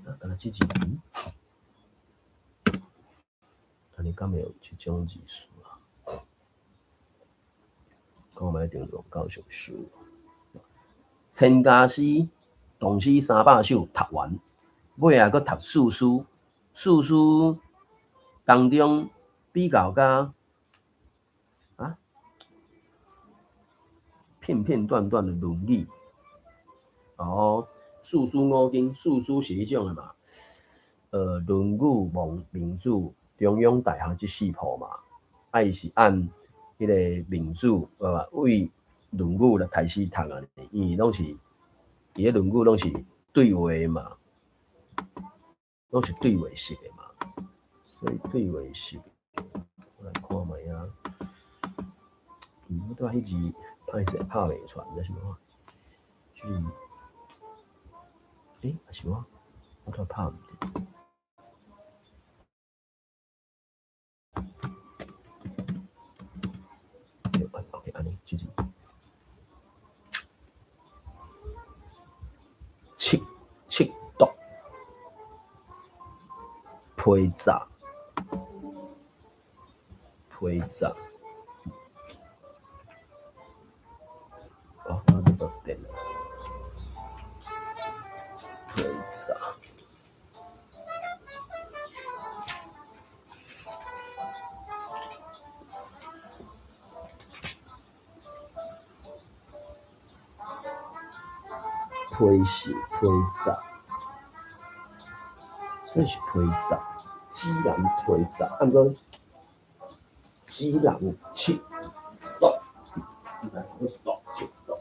啊，敢若這字，按呢敢會有這種意思啊？看覓張教授收。千家詩、唐詩300首讀完，尾仔閣讀四書，四書當中比較甲啊片片段段的《論語》。哦，四書五經，四書是彼種的嘛？《論語》、孟、孟子、中庸、大學這四部嘛，啊，伊是按彼个孟子，為《論語》來開始讀啊，因為攏是伊个《論語》攏是對話嘛，攏是對話式的嘛，所以對話式，我來看覓啊。我拄仔彼字歹勢拍袂出來，毋知是按怎，就是，欸，抑是我，我拄仔拍毋著。OK，按呢，就是七七讀批雜批雜，哦，我這個電腦批雜。批是批雜，所以是批雜，指南批雜，啊，毋過指南七讀，讀七讀。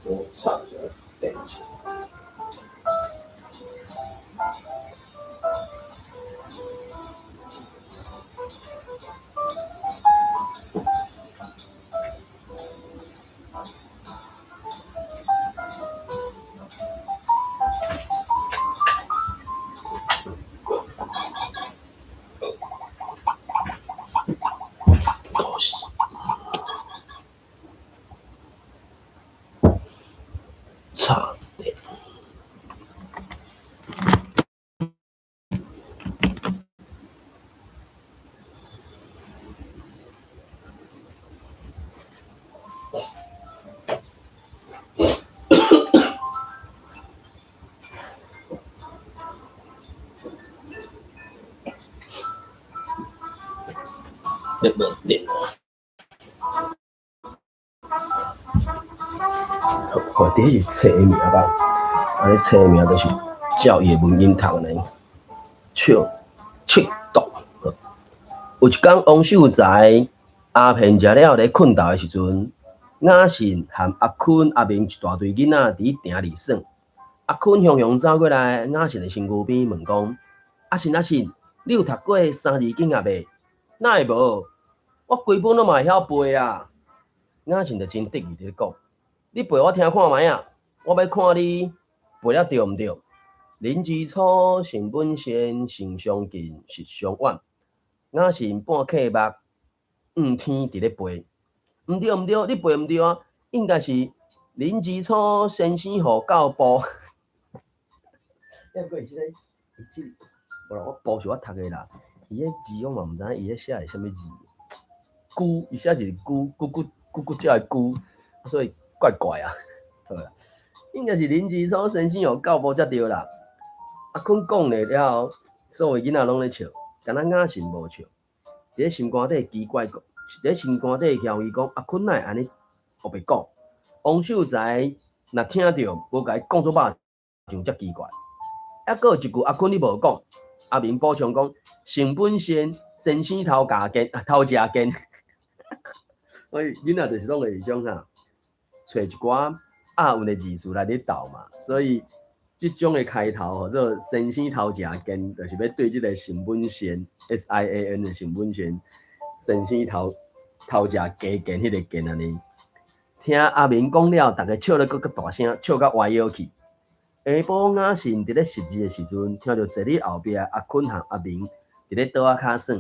我插一下電池。插電。欲無電。好，這是冊名吧？按呢冊名就是照伊的文音讀呢。七七讀。有一工，王秀才、阿騙食了咧睏覺的時陣，雅信和阿坤、阿明一大堆囡仔佇埕裡耍。阿坤雄雄走過來，雅信的身軀邊問講：阿信阿信，你有讀過《三字經》啊未？哪會無？我規本攏嘛會曉背啊！雅信就真得意佇咧講：你背我聽看覓啊？我欲看你背了對毋對？人之初，性本善，性相近，習相遠。雅信半瞌目，向天佇咧背，毋對毋對，你背毋對啊！應該是人之初，先生予教步。抑閣是這個，伊這，無啦，我步是我讀的啦。伊彼字我嘛毋知影，伊彼寫是啥物字？龜，伊寫是龜，咕咕咕咕叫的龜，所以怪怪啊。好啦，應該是人之初，先生予教步才對啦。阿坤講咧了後，所有囡仔攏咧笑，干焦雅信無笑。佇咧心肝底奇怪講，佇咧心肝底曉伊講，阿坤哪會按呢烏白講？王秀才若聽著，無共伊講做肉醬才奇怪。抑閣有一句，阿坤你無講。阿明補充講：性本善，先生頭咬見，頭食見。所以囡仔就是攏會彼種啥，揣一寡押韻的字詞來咧鬥嘛。所以這章的開頭號做先生偷食見，就是欲對這个沈本善 （SIAN） 的沈本善先生偷食雞見彼个見按呢。聽阿明講了，逐家笑得閣閣大聲，笑甲歪腰去。下晡雅信佇咧習字的時陣，聽著坐佇後壁阿坤和阿明佇咧桌仔跤耍，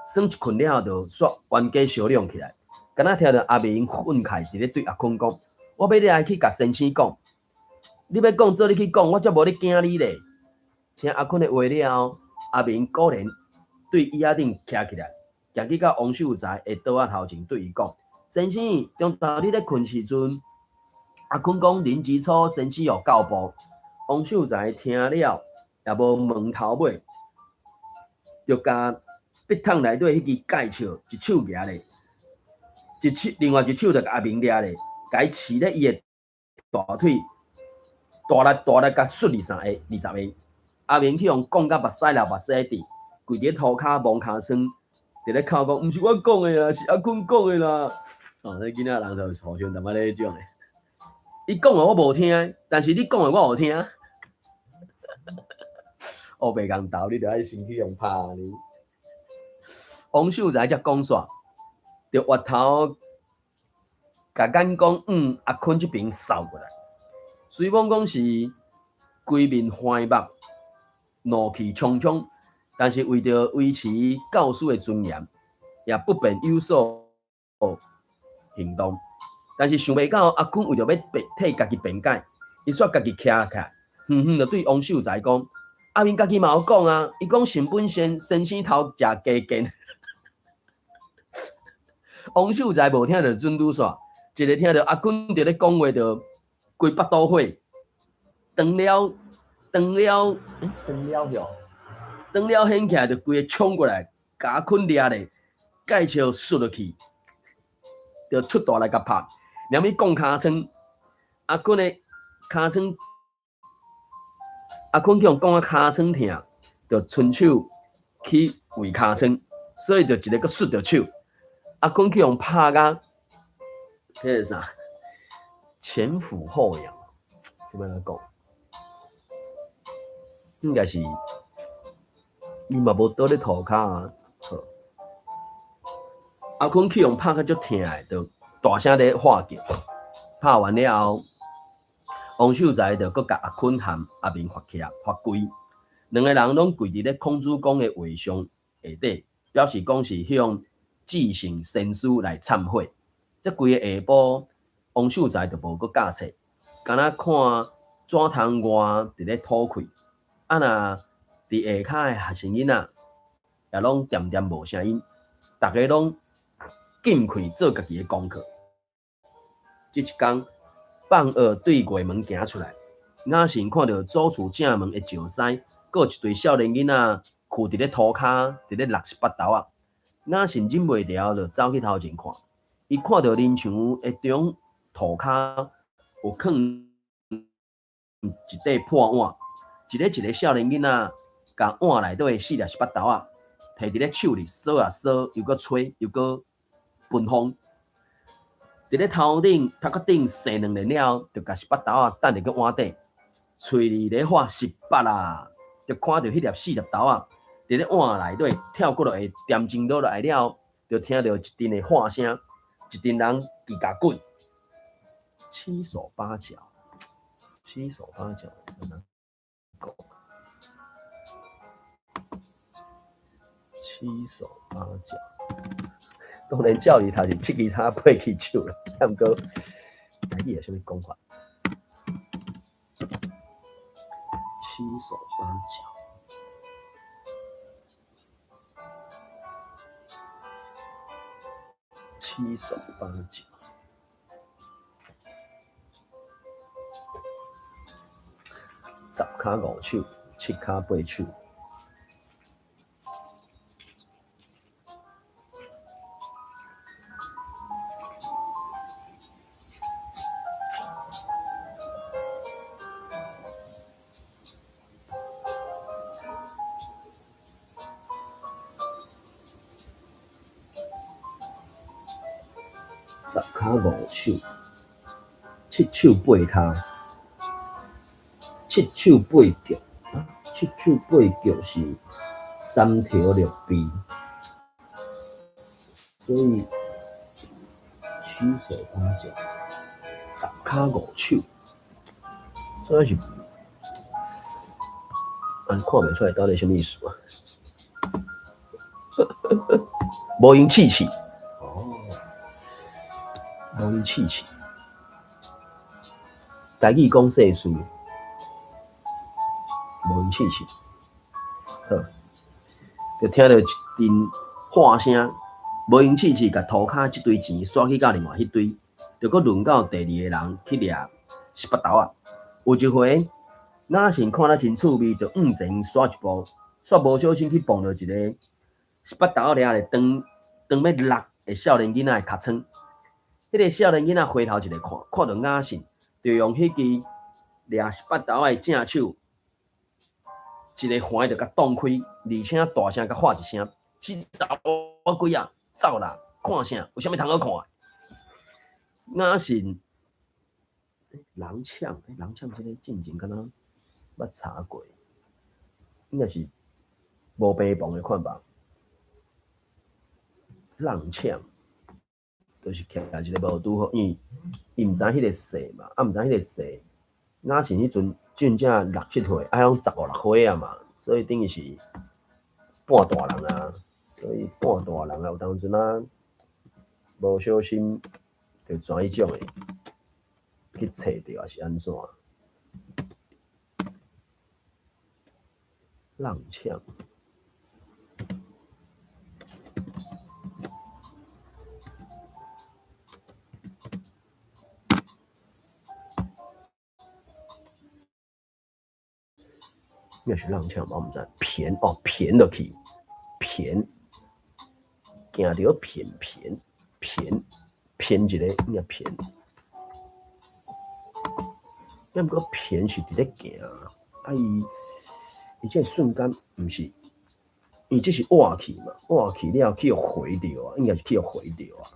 耍一困了後，就煞冤家相兩起來。敢若聽著阿明憤慨佇咧對阿坤講：我欲你來去共先生講。你欲講做你去講，我才無咧驚你咧。聽阿坤的話了後，阿明果然對椅仔頂徛起來，行去到王秀才的桌仔頭前，對伊講：先生，中晝你咧睏時陣，阿坤講林吉初先生予教捕。王秀才聽了也無問頭尾，就共筆筒內底彼支芥笑一手舉咧，一手另外一手就共阿明掠咧，共伊持咧伊的大腿。大力大力共摔二三下，20下。阿明去予講甲目屎流目屎滴，跪佇塗跤摸尻川，佇咧哭講，毋是我講的啦，是阿坤講的啦。哦，這囡仔人就互相淡薄仔彼種的。伊講的我無聽，但是你講的我有聽。烏白共鬥，你著愛先去予拍按呢。王秀才才講煞，就越頭共眼光向阿坤這爿掃過來。雖罔講是規面橫目，怒氣沖沖，但是為著維持教師的尊嚴，也不便有所行動。但是想袂到阿坤為著欲替家己辯解，伊煞家己徛起來，遠遠就對王秀才講：阿明家己嘛有講啊，伊講沈本善先生偷食雞見。王秀才無聽著準拄煞，一个聽著阿坤佇咧講話，就規腹肚火，當了當了，欸，當了哟，當了掀起來就規个衝過來，共阿坤掠咧，芥笑摔落去，就出大力共拍，連尾摃尻川，阿坤的尻川，阿坤去予摃甲尻川疼，就伸手去搲尻川，所以就一个閣摔著手，阿坤去予拍甲，彼个啥？前俯後仰，這欲按怎講？應該是伊嘛無倒咧塗跤啊。好，阿坤去予拍甲足疼的，就大聲咧喝叫。拍完了後，王秀才就閣共阿坤和阿明罰起來，罰跪。兩个人攏跪佇咧孔子公的畫像下底，表示講是向至聖先師來懺悔。這規個下晡，王秀才就無閣教冊，敢若看紙窗外佇咧吐氣。啊若佇下跤的學生囡仔也攏恬恬無聲音，逐家攏禁氣做家己的功課。這一工放學對外門行出來，雅信看著祖厝正門的石狮，閣有一堆少年囡仔跍佇咧塗跤，佇咧搦十八豆仔。雅信忍袂牢，就走去頭前看，伊看著林牆的中塗跤有囥一塊破碗，一个一个少年囡仔，共碗內底的四粒十八豆仔，提佇咧手裡趖啊趖，又閣吹，又閣噴風。佇咧頭頂頭殼頂踅兩輪了後，就共十八豆仔擲入去碗底，喙裡咧喊十八啊，就看著彼粒四粒豆仔佇咧碗內底跳過落來，恬靜落來了後，就聽著一陣的喊聲，一陣人嘰共滾。七手八腳，七手八腳，按怎講？七手八腳，當然照字頭是七支叉八支手啦，毋過台語有啥物講法？七手八腳，七手八腳。十跤五手，七跤八手。十跤五手，七手八跤，七七手八腳，七手八腳是三頭六臂，所以七手八腳，十跤五手，這是按看袂出來到底啥物意思啊？無閒試試，哦，無閒試試，台語講世事，無閒試試，好，就聽著一陣喊聲，無閒試試，共塗跤這堆錢徙去到另外彼堆，就閣輪到第二个人去掠十八豆仔。有一回，雅信看了真趣味，就向前徙一步，煞無小心去碰著一个十八豆仔掠咧當當欲落的少年囡仔的尻川。彼个少年囡仔回頭一个看，看著雅信，就用彼支掠十八豆仔的正手，一个環就共擋開，而且大聲共喊一聲：死查某鬼仔，走啦！看啥？有啥物通好看的？雅信，人搶，人搶這个進前敢若捌查過，應該是無病房的款吧？踉蹌，就是徛一个無拄好，因為伊毋知彼个歲嘛，啊毋知彼个歲，雅信彼陣真正六七歲，啊攏十五六歲啊嘛，所以等於是半大人啊，所以半大人啊，有當陣啊無小心就轉彼種的去揣著，抑是按怎？踉蹌。應該是踉蹌吧，我毋知。胼哦，胼落去，胼，行著胼胼胼胼一个，應該胼。啊，毋過胼是佇咧行，啊伊伊這个瞬間毋是，伊這是倚去嘛，倚去了去予回著啊，應該是去予回著啊。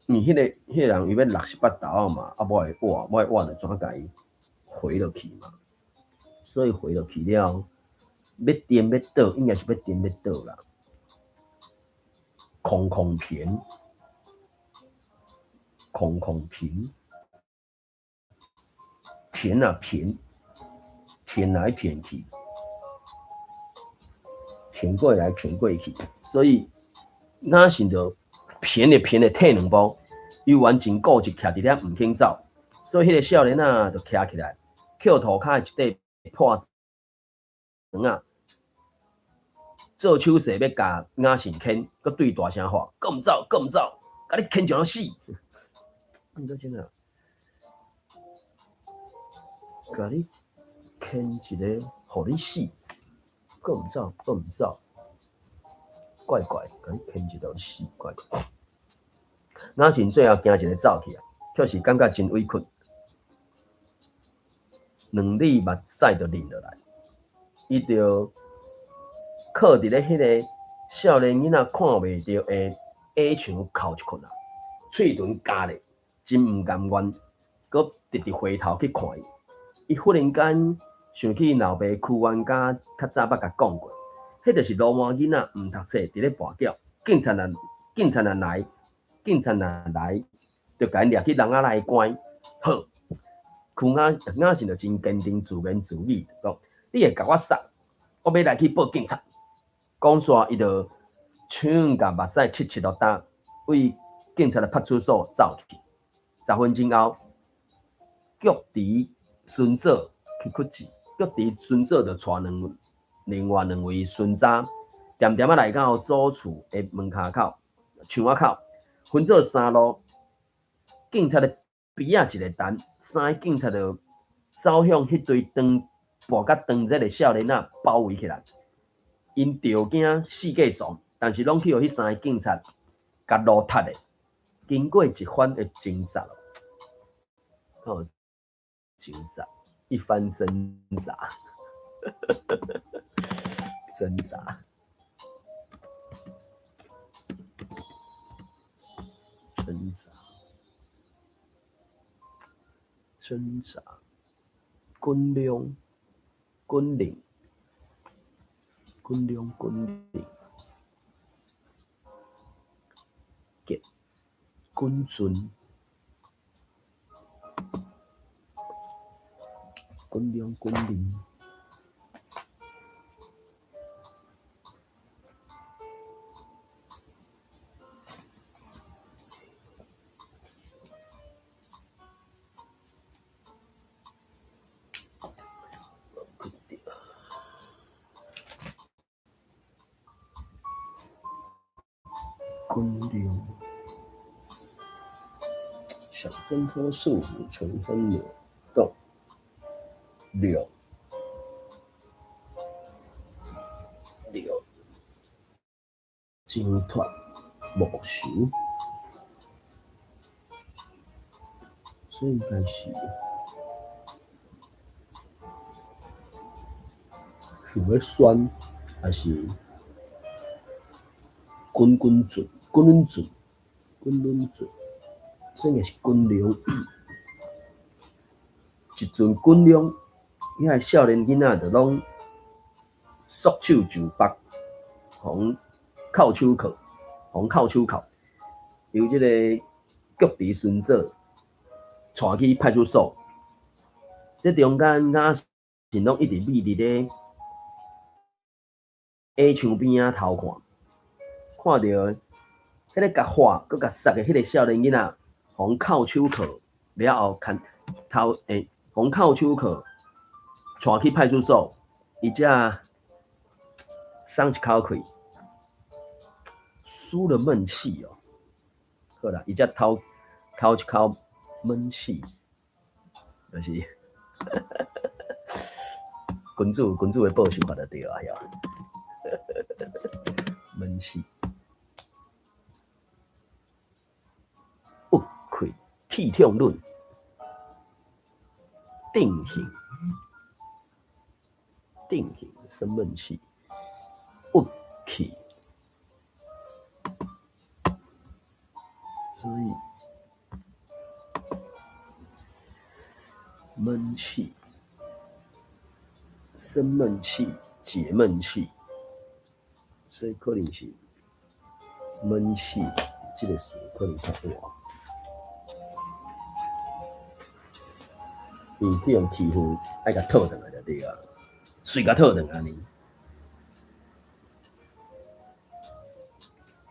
因為彼个人伊欲落十八豆仔嘛，啊無愛倚，無愛倚就怎共伊回落去嘛？所以回落去了，欲顛欲倒，應該是欲顛欲倒啦。空空胼，空空胼，胼啊胼，胼來胼去，胼過來胼過去，所以雅信就胼的胼的退兩步，猶原真固執徛佇遐毋肯走，所以彼个少年仔就徛起來，抾塗跤的一塊破磚仔，做手勢欲共雅信牽，閣對大聲喊：閣毋走，閣毋走，共你牽上死！毋過真啊，共你牽一个，予你死，閣毋走，閣毋走，怪怪，共你牽一个予你死，怪怪。雅信最後行一个走去啊，卻是感覺真委屈，兩滴目屎就淋落來，伊就靠佇咧彼个少年囡仔看袂著的矮牆哭一困啊，喙唇咬咧，真毋甘願，閣直直回頭去看伊。伊忽然間想起老爸屈原家較早捌共講過，彼就是鱸鰻囡仔毋讀冊，佇咧跋筊，警察若來，警察若來，就共𪜶掠去籠仔內關。好，屈雅雅信就真堅定，自言自語講：你會共我殺，我欲來去報警察。講煞，伊就搶共目屎拭拭落焦，對警察的派出所走去。10分鐘後，菊池孫祖去屈指，菊池孫祖就帶另外兩位巡查，恬恬仔來到祖厝的門跤口、牆仔口，分做三路。警察的邊仔一个等，三个警察就走向彼堆當跋甲當熱的少年仔包圍起來。𪜶著驚四界撞，但是攏去予彼三个警察共路踢的。經過一番的掙扎，哦，掙扎，一番掙扎，掙扎，掙扎，掙扎，滾量，滾輪，滾量滾輪，結，滾陣，滾量滾輪。滾量，想掙脫束縛，全身扭動，六，六，掙脫，無仇，這應該是想欲選，抑是滾滾轉？滾輪轉，滾輪轉，這應該是滾量。一陣滾量，遐个少年囡仔就攏束手就縛，予人銬手銬，予人銬手銬，由這個菊池順子帶去派出所。這中間雅信攏一直覕佇咧矮牆邊仔偷看，看著彼个共喝閣共殺的彼个少年囡仔，予人銬手銬了後，牽頭欸，予人銬手銬帶去派出所，伊才鬆一口氣，舒了悶氣哦。好啦，伊才透透一口悶氣，就是君子君子的報仇法就對啊，悶氣。鬱氣氣痛論，定型，定型生悶氣，鬱氣，所以悶氣，生悶氣，解悶氣，所以可能是悶氣這个詞可能較活。伊去予欺負，愛共討轉來就對啊，隨共討轉來按呢。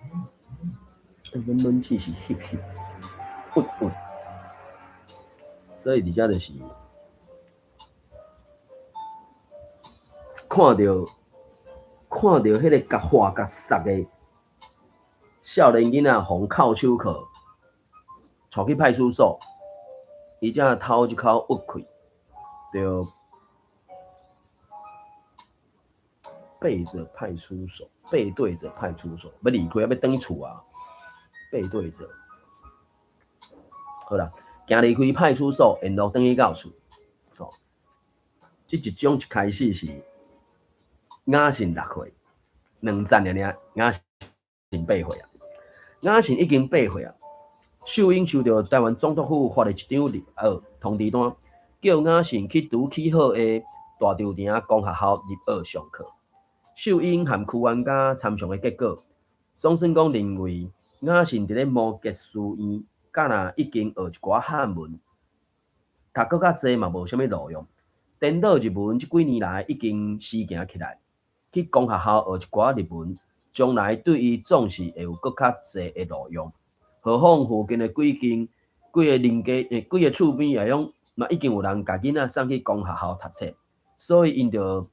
啊，悶氣是翕翕、鬱鬱，所以佇遮就是看著看著彼个共喝共殺的少年囡仔，予人銬手銬，帶去派出所，伊才透一口鬱氣，就背著派出所，背對著派出所，欲離開，欲轉去厝啊，背對著，好啦，行離開派出所，沿路轉去到厝，吼，這一章一開始是雅信6歲，2節爾爾，雅信8歲啊，雅信已經8歲啊。秀英收著臺灣總督府發的一張入學通知單，叫雅信去拄起好的大稻埕公學校入學上課。秀英和區冤家參詳的結果，總算講認為雅信佇咧摩羯書院，敢若已經學一寡漢文，讀閣較濟嘛無啥物路用。顛倒日文這幾年來已經時行起來，去公學校學一寡日文，將來對伊總是會有閣較濟的路用。何況附近的幾間、幾个鄰家、幾个厝邊也攏嘛已經有人共囡仔送去公學校讀冊，所以𪜶就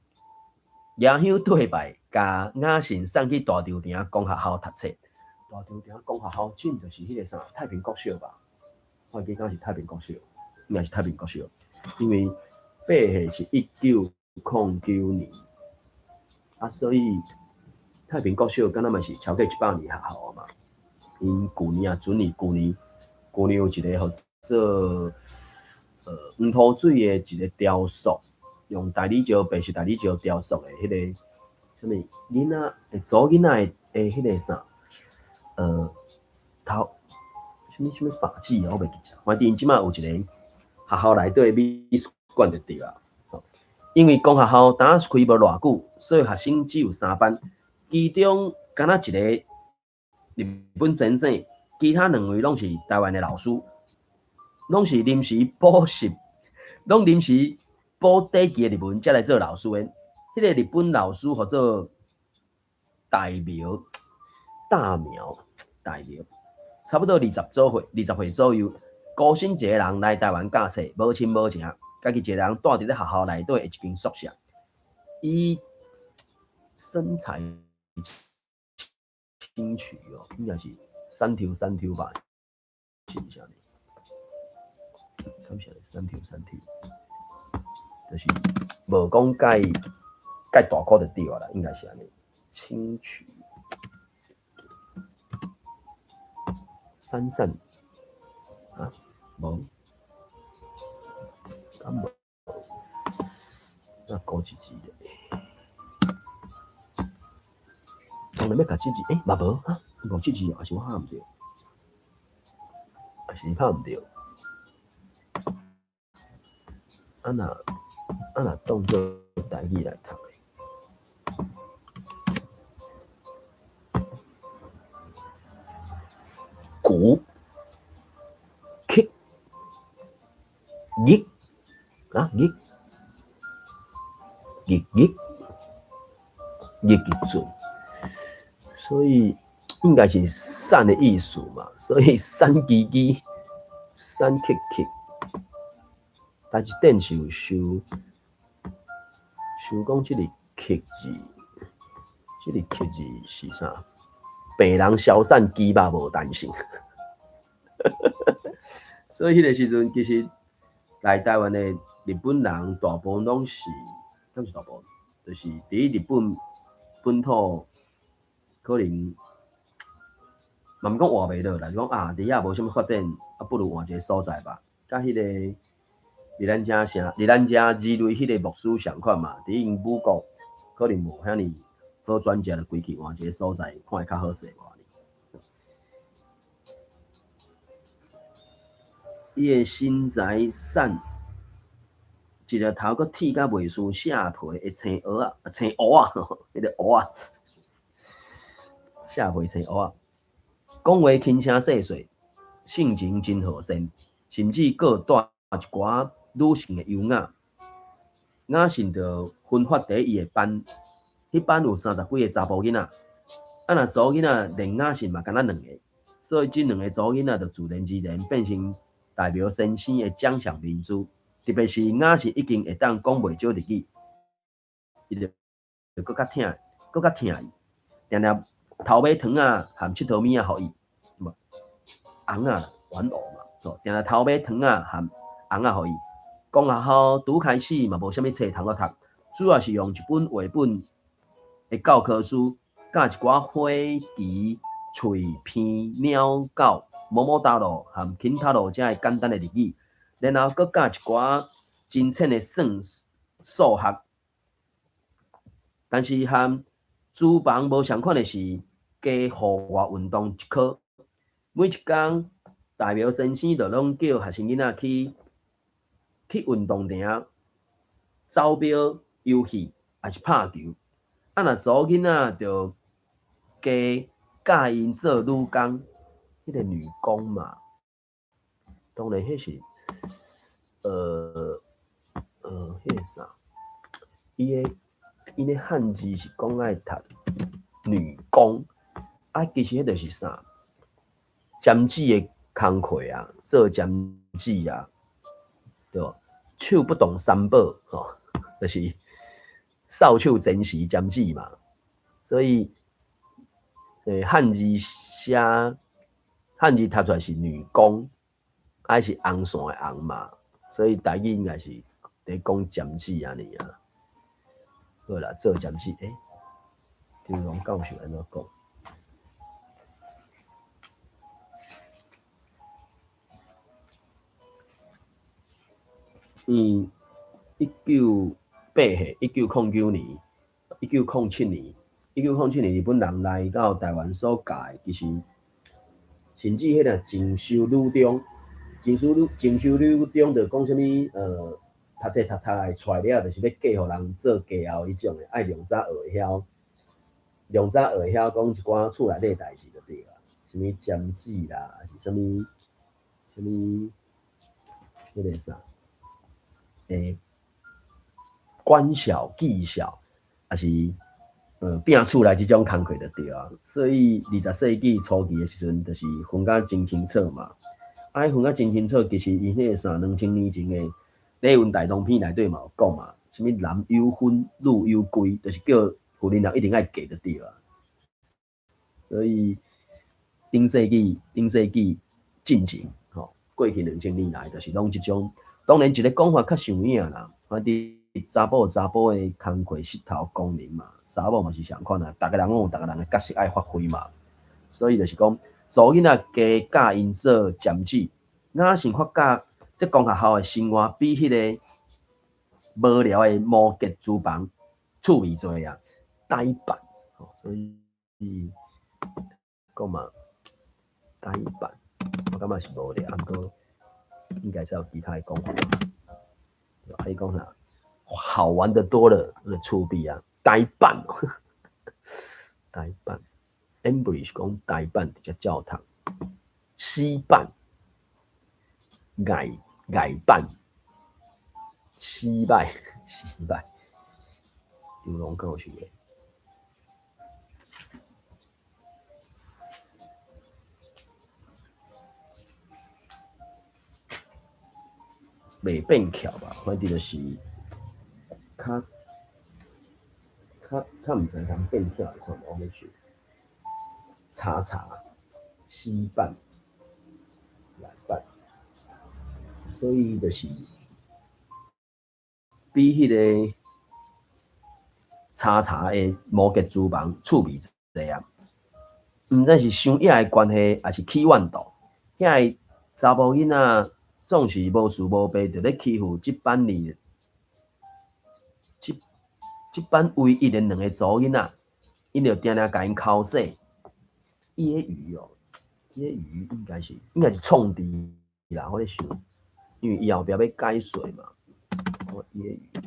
舉香對拜，共雅信送去大稻埕公學校讀冊。大稻埕公學校真就是彼个啥太平國小吧？我記敢是太平國小，應該是太平國小，因為8歲是1909年，啊，所以太平國小敢若嘛是超過100年學校啊嘛。𪜶舊年啊，準年舊年，舊年有一个號做黃土水的一个雕塑，用大理石白色大理石雕塑的彼个啥物囡仔，會查某囡仔的彼个啥，頭啥物啥物髮髻啊，我袂記得。反正𪜶這擺有一个學學校內底美術館就對啊。因為公學校當開無偌久，所以學生只有三班，其中敢若一个日本先生，其他兩位攏是台灣的老師，攏是臨時補習，攏臨時補短期的日文才來做老師的。彼個日本老師號做大苗，大苗，大苗，差不多20左歲，20歲左右，孤身一个人來台灣教冊，無親無情，家己一个人蹛佇咧學校內底的一間宿舍。伊身材清癯哦，應該是三條三條吧，是毋是按呢？敢是按呢三條三條，就是無講介介大箍就對啊啦，應該是按呢。清癯，散散啊，無，敢無？那高一字咧？當然欲共這字，欸，嘛無哈，無這字，抑是我拍毋著，抑是拍毋著。啊若啊若當做台語來讀。古、曲、日啊日、日日、日日準，所以應該是散的意思嘛。所以散吱吱、散曲曲，但是頂是有想想講這個曲字，這個曲字是啥？病人消散，肌肉無彈性，所以彼個時陣其實來台灣的日本人大部分攏是，敢是大部分，就是佇日本本土可能嘛毋講活袂落啦，就講啊，佇遐無啥物發展，啊不如換一個所在吧。佮彼個佇咱遮城，佇咱遮二類彼個牧師仝款嘛，佇𪜶母國可能無遐爾好轉折，就規氣換一個所在，看會較好勢無？伊的身材瘦，一个頭閣剃甲袂輸下皮的青蚵仔，青烏仔，彼個烏仔，下皮青烏仔。講話輕聲細細，性情真和善，甚至閣帶一寡女性的優雅。雅信就分發佇伊的班，彼班有三十幾个查埔囡仔，啊若查某囡仔連雅信嘛敢若兩个，所以這兩个查某囡仔就自然而然變成大苗先生的掌上明珠。特別是雅信已經會當講袂少日語，伊就閣較疼，閣較疼伊，定定頭尾糖仔含𨑨迌物仔予伊，無尪仔玩偶嘛，定定頭尾糖仔含尪仔予伊。公學校拄開始嘛無啥物冊通好讀，主要是用一本繪本的教科書，佮一寡火雞、喙、鼻、鳥、狗、摸摸大路含輕塔路遮个簡單的日語，然後閣教一寡真淺的算數學。但是和廚房無仝款的是，加戶外運動一科。每一工，大苗先生就攏叫學生囡仔去去運動場走標遊戲，抑是拍球。啊，若查某囡仔就加教𪜶做女工，彼個女工嘛。當然，彼是彼个啥，伊的𪜶的漢字是講愛讀女工，啊，其實彼就是啥？針黹的工課啊，做針黹啊，對無？手不動三寶，吼，就是掃帚前時針黹嘛。所以，漢字寫漢字讀出來是女工，抑是紅線的紅嘛，所以台語應該是佇講針黹按呢啊。好啦，做針黹，張龍教授按怎講？1908歲，1909年，1907年，1907年日本人來到台灣所教的，其實甚至彼個進修女中，情書女中就講啥物？讀冊讀讀會出來了，就是欲嫁予人做家後彼種的，愛量早學會曉，量早學會曉講一寡厝內底代誌就對啦，啥物針黹啦，抑是啥物啥物彼个啥，管小技巧，抑是拚厝內這種工課就對啊。所以20世紀初期的時陣，就是分甲真清楚嘛。啊，分甲真清楚，其實伊彼個啥2000年前的禮運大同篇內底嘛有講嘛，啥物男有婚，女有歸，就是叫婦人一定愛嫁就對啊。所以頂世紀進前，吼，過去2000年來，就是攏這種。當然，一个講法較上影啦，反正查埔有查埔的工課膝頭功能嘛，查某嘛是相款啊，逐个人攏有逐个人的角色愛發揮嘛。所以就是講，查某囡仔加教𪜶做針黹，雅信發覺這公學校的生活比彼个無聊的摩羯廚房趣味濟啊，呆板，所以講嘛，呆板，我感覺是無聊，毋過應該是有其他的講法。啊，你講啥？好玩的多了，那個趣味啊，呆板，呆板。English 講呆板直接教堂，死板，呆呆板，失敗，失敗，張龍教授的。袂變巧吧，反正就是較較較毋知通變巧，看無我欲想。查查，死板，來板，所以就是比彼个查查的摩羯廚房趣味濟啊。毋知是傷野的關係，抑是起怨妒，遐个查埔囡仔總是無事無白，就咧欺負這班裡，這班唯一的兩个查某囡仔，𪜶就定定共𪜶剾洗。揶揄哦，揶揄應該是創治啦，我咧想，因為伊後壁欲解稅嘛。我揶揄，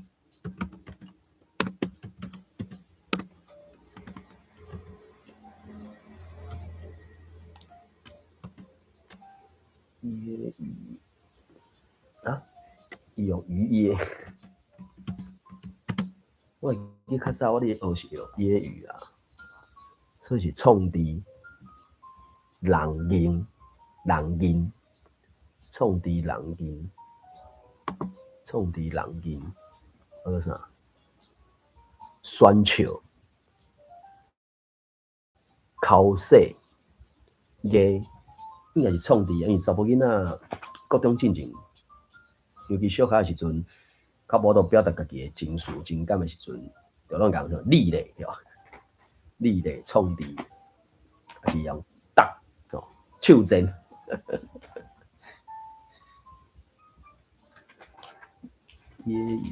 揶揄啊，伊用魚噎，我會記較早我咧學是用揶揄啊，所以是創治。人認人認，創治人認，創治人認，彼個啥？宣笑、剾洗、噎，應該是創治，因為查埔囡仔國中進前，尤其小學的時陣，較無法度表達家己的情緒、情感的時陣，就攏共說你咧，對吧？你咧創治，抑是用搭吼手震。揶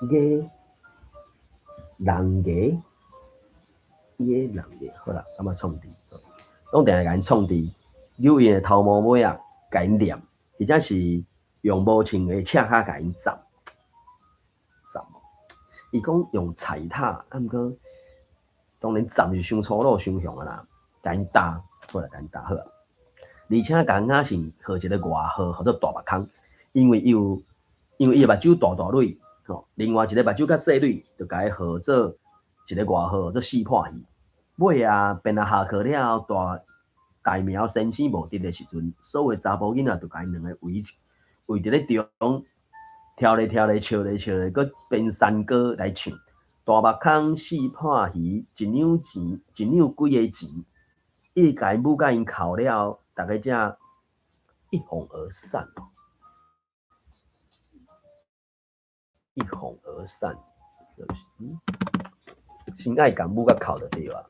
揄，揶人揶，揶人揶，好啦，感覺創治，攏定定共𪜶創治，扭𪜶的頭毛尾仔，共𪜶念，或者是用無穿的赤跤共𪜶鏨鏨。伊講用踩踏，啊，毋過當然鏨是傷粗魯、傷雄啊啦，共𪜶打，好啦，共𪜶打好啊。而且共雅信號一个外號，號做大目空，因為伊的目睭大大蕊，吼，另外一个目睭較細蕊，就共伊號做一个外號，做四破魚。尾仔便仔下課了後，大大苗先生無佇的時陣，所有查埔囡仔就共𪜶兩个圍圍佇咧中，跳咧跳咧，笑咧笑咧，閣編山歌來唱。大目空四破魚，一兩錢，一兩幾个錢，伊共𪜶母共𪜶哭了後，逐家才一哄而散。一哄而散，就是先愛共母佮哭就對啊，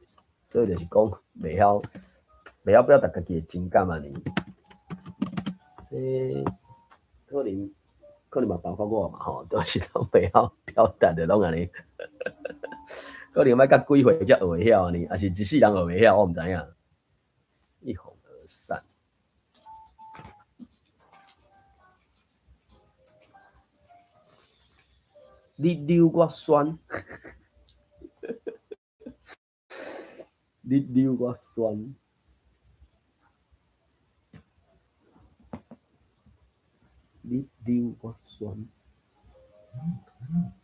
所以就是講袂曉表達家己的情感按呢。這可能嘛包括我嘛吼，都是攏袂曉表達的攏按呢。可能欲到幾歲才學會曉按呢，抑是一世人學袂曉，我毋知影。一哄你扭我酸，你扭我酸，你扭我酸，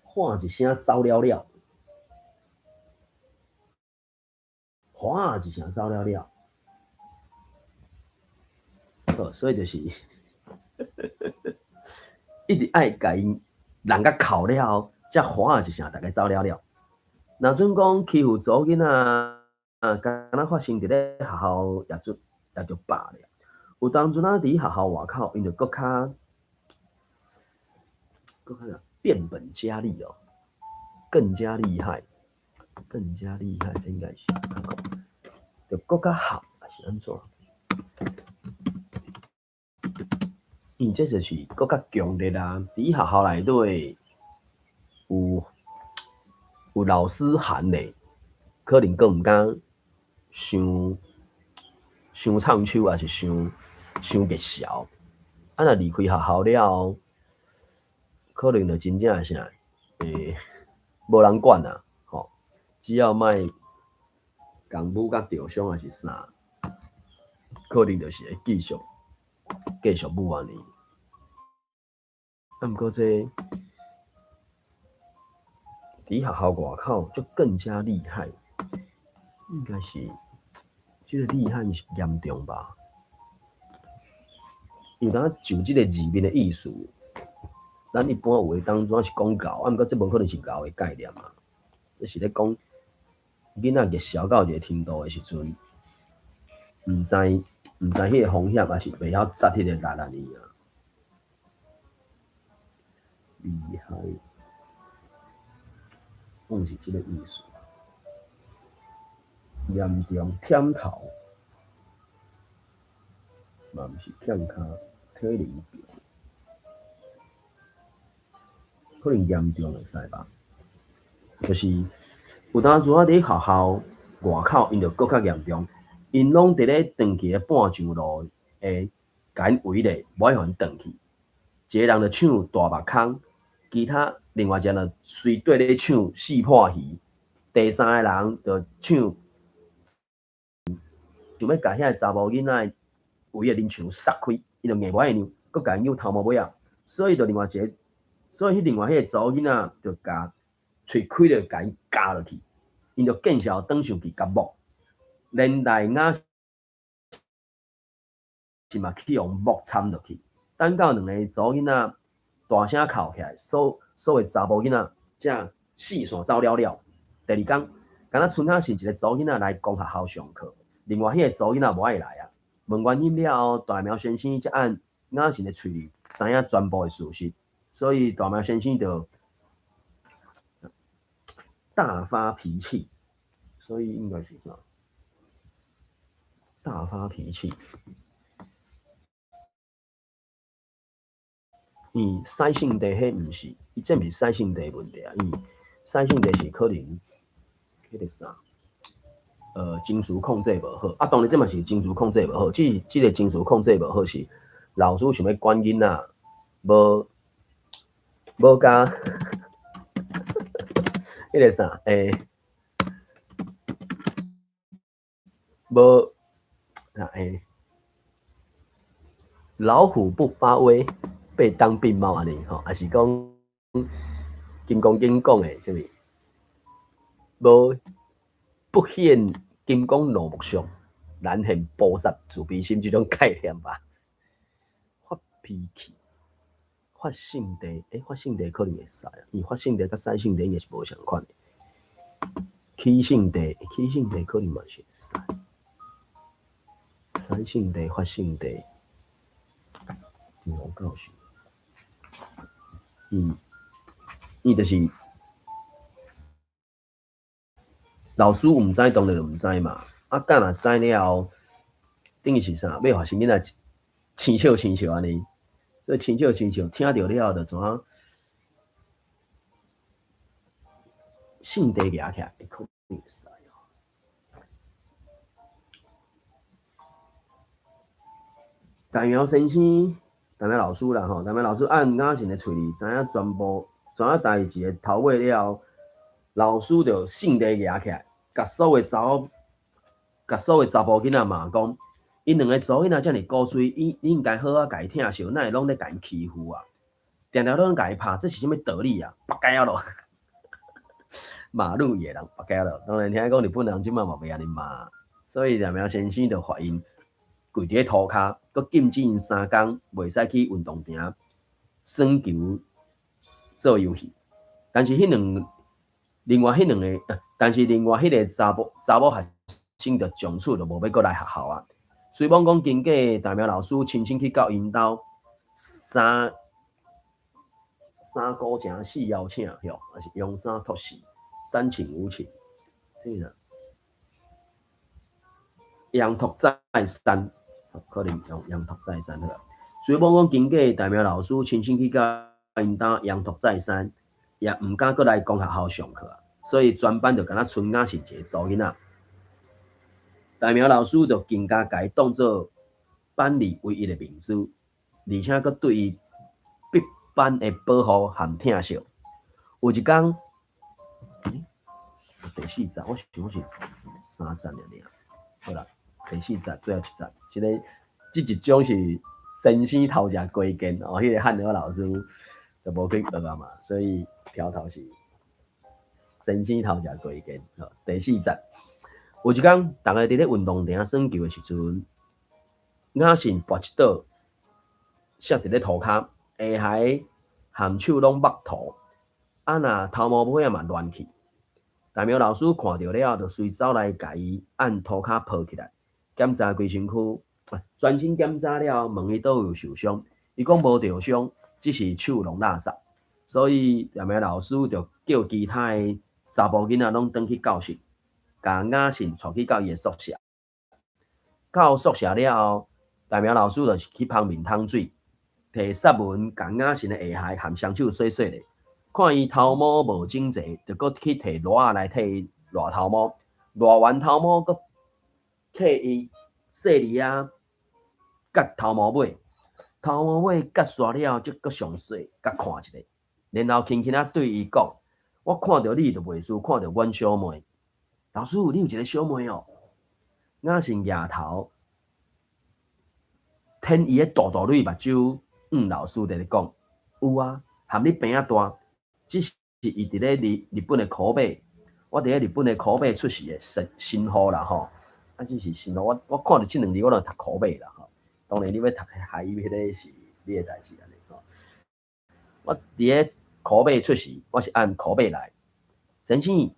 喊一聲走了了，喊一聲走了了，好，所以就是一直愛共𪜶人共哭了後，才喊一聲，逐家走了了。若準講欺負查某囡仔，敢若發生佇咧學校，也就也就罷了。有當陣仔佇學校外口，𪜶就閣較閣較啥變本加厲哦，更加厲害，更加厲害，這應該是就閣較好，還是按怎？因為這就是閣較強烈啊！佇學校內底有老師函的，可能閣毋敢傷傷唱手，抑是傷傷熱潲。啊，若離開學校了後，可能就真正啥，無人管啊，吼！只要莫共舞甲著傷，抑是啥，可能就是會繼續繼續舞按呢。啊，毋過這佇學校外口就更加厲害，應該是這個厲害是嚴重吧？有當就這個字面的意思，咱一般有的當中是講𠢕，啊，毋過這無可能是𠢕的概念啊。這是咧講囡仔熱潲到一個程度的時陣，毋知彼個風險，抑是袂曉紮彼個力按呢啊。厲害，講是這個意思。嚴重忝頭，嘛毋是欠跤，體能強，可能嚴重會使吧。就是有當陣仔佇學校外口，𪜶就閣較嚴重，𪜶攏佇咧轉去的半上路會共𪜶圍咧，無愛予𪜶轉去。一個人就唱大目空，其他另外一個人就隨綴咧唱四破魚，第三個人就唱，想欲共遐個查某囡仔圍的面牆殺開，伊就硬無愛讓，閣共𪜶扭頭毛尾仔，所以就另外一個，所以彼另外彼個查某囡仔就共喙開咧，共𪜶咬落去，𪜶就見笑轉上去共摸，連帶雅是嘛去予摸參落去，等到兩个查某囡仔大聲哭起來，所所有查某囡仔才四散走了了。第二工，敢若春仔是一個查某囡仔來公學校上課，另外彼個查某囡仔無愛來啊。問原因了後，大苗先生才按雅神的喙裡知影全部的事實，所以大苗先生就大發脾氣，所以應該是啥？大發脾氣。伊洗性地彼毋是，伊這毋是洗性地問題啊，伊洗性地是可能彼個啥，情緒控制無好。啊，當然這嘛是情緒控制無好，這這個情緒控制無好是老師想欲管囡仔，無無共彼個啥，無啊老虎不發威，被當病貓按呢吼，抑是講金剛經講的啥物？無不顯金剛怒目相，難現菩薩慈悲心這種概念吧。發脾氣，發性地，發性地可能會使，因為發性地佮使性地應該是無仝款的。起性地，起性地可能嘛是會使。使性地，發性地，黃教授，伊就是老師毋知，當然就毋知嘛。啊，敢若知了後，等於是啥？欲發生囡仔生笑生笑按呢，所以生笑生笑，聽著了後就怎啊？性地舉起來，會可能會使哦。大苗先生，大苗老師啦吼，大苗老師按雅神的喙裡知影全部怎影代誌的頭尾了後，老師就性地舉起來，共所有查埔囡仔罵講，𪜶兩个查某囡仔遮爾古錐，你應該好好共伊疼惜，哪會攏咧共𪜶欺負啊？定定攏共伊拍，這是啥物道理啊？八解仔咯！罵女的人八解仔咯。當然聽講日本人這擺嘛袂按呢罵，所以廖苗先生就罰𪜶跪佇咧塗跤，閣禁止𪜶3工袂使去運動場耍球做遊戲。但是彼兩另外彼兩个，但是另外彼个查某學生就從此就無欲閣來學校啊。雖罔講經過大苗老師親身去到𪜶兜三姑請四邀請，吼，抑是揚三脫四，三請五請，這個揚托再三，可能用揚托再三好。雖罔講經過大苗老師親身去到𪜶兜揚托再三，也毋敢閣來公學校上課，所以全班就敢若賰雅信一個查某囡仔。大苗老師就更加共伊當做班裡唯一的明珠，而且閣對伊百般的保護和疼惜。有一工，第四節，我想講是三節爾爾。好啦，第四節最後一節，這个這一章是先生偷食雞健哦，彼个漢和老師就無去學啊嘛，所以條頭是先生偷食雞健。好，第四節，有一工，逐家佇咧運動場耍球的時陣，雅信跋一倒，摔佇咧塗跤，下頦含手攏目塗，啊若頭毛尾仔嘛亂去。大苗老師看著了後，就隨走來共伊按塗跤抱起來，檢查規身軀，全身檢查了後，問伊佗位有受傷，伊講無著傷，只是手攏垃圾。所以大苗老師就叫其他的查埔囡仔攏轉去教室，共雅信帶去到伊的宿舍。到宿舍了後，大苗老師就是去芳面桶水，提雪文共雅信的下頦含雙手洗洗咧，看伊頭毛無整齊，就閣去提熱仔來替伊熱頭毛，熱完頭毛，閣替伊細膩仔割頭毛尾，頭毛尾割煞了後，才閣詳細佮看一下，然後輕輕仔對伊講：我看著你就袂輸看著阮小妹。老師，你有一个小妹哦？雅信額頭舔伊的大大蕊目睭，老師佇咧講，有啊，含你平仔大，只是伊佇咧日本的苦尾，我佇咧日本的苦尾出世的新新戶啦吼，啊，只是新戶，我看著這兩字我就讀苦尾啦吼。當然你欲讀台語彼个是你的代誌按呢吼。我佇咧苦尾出世，我是按苦尾來。先生，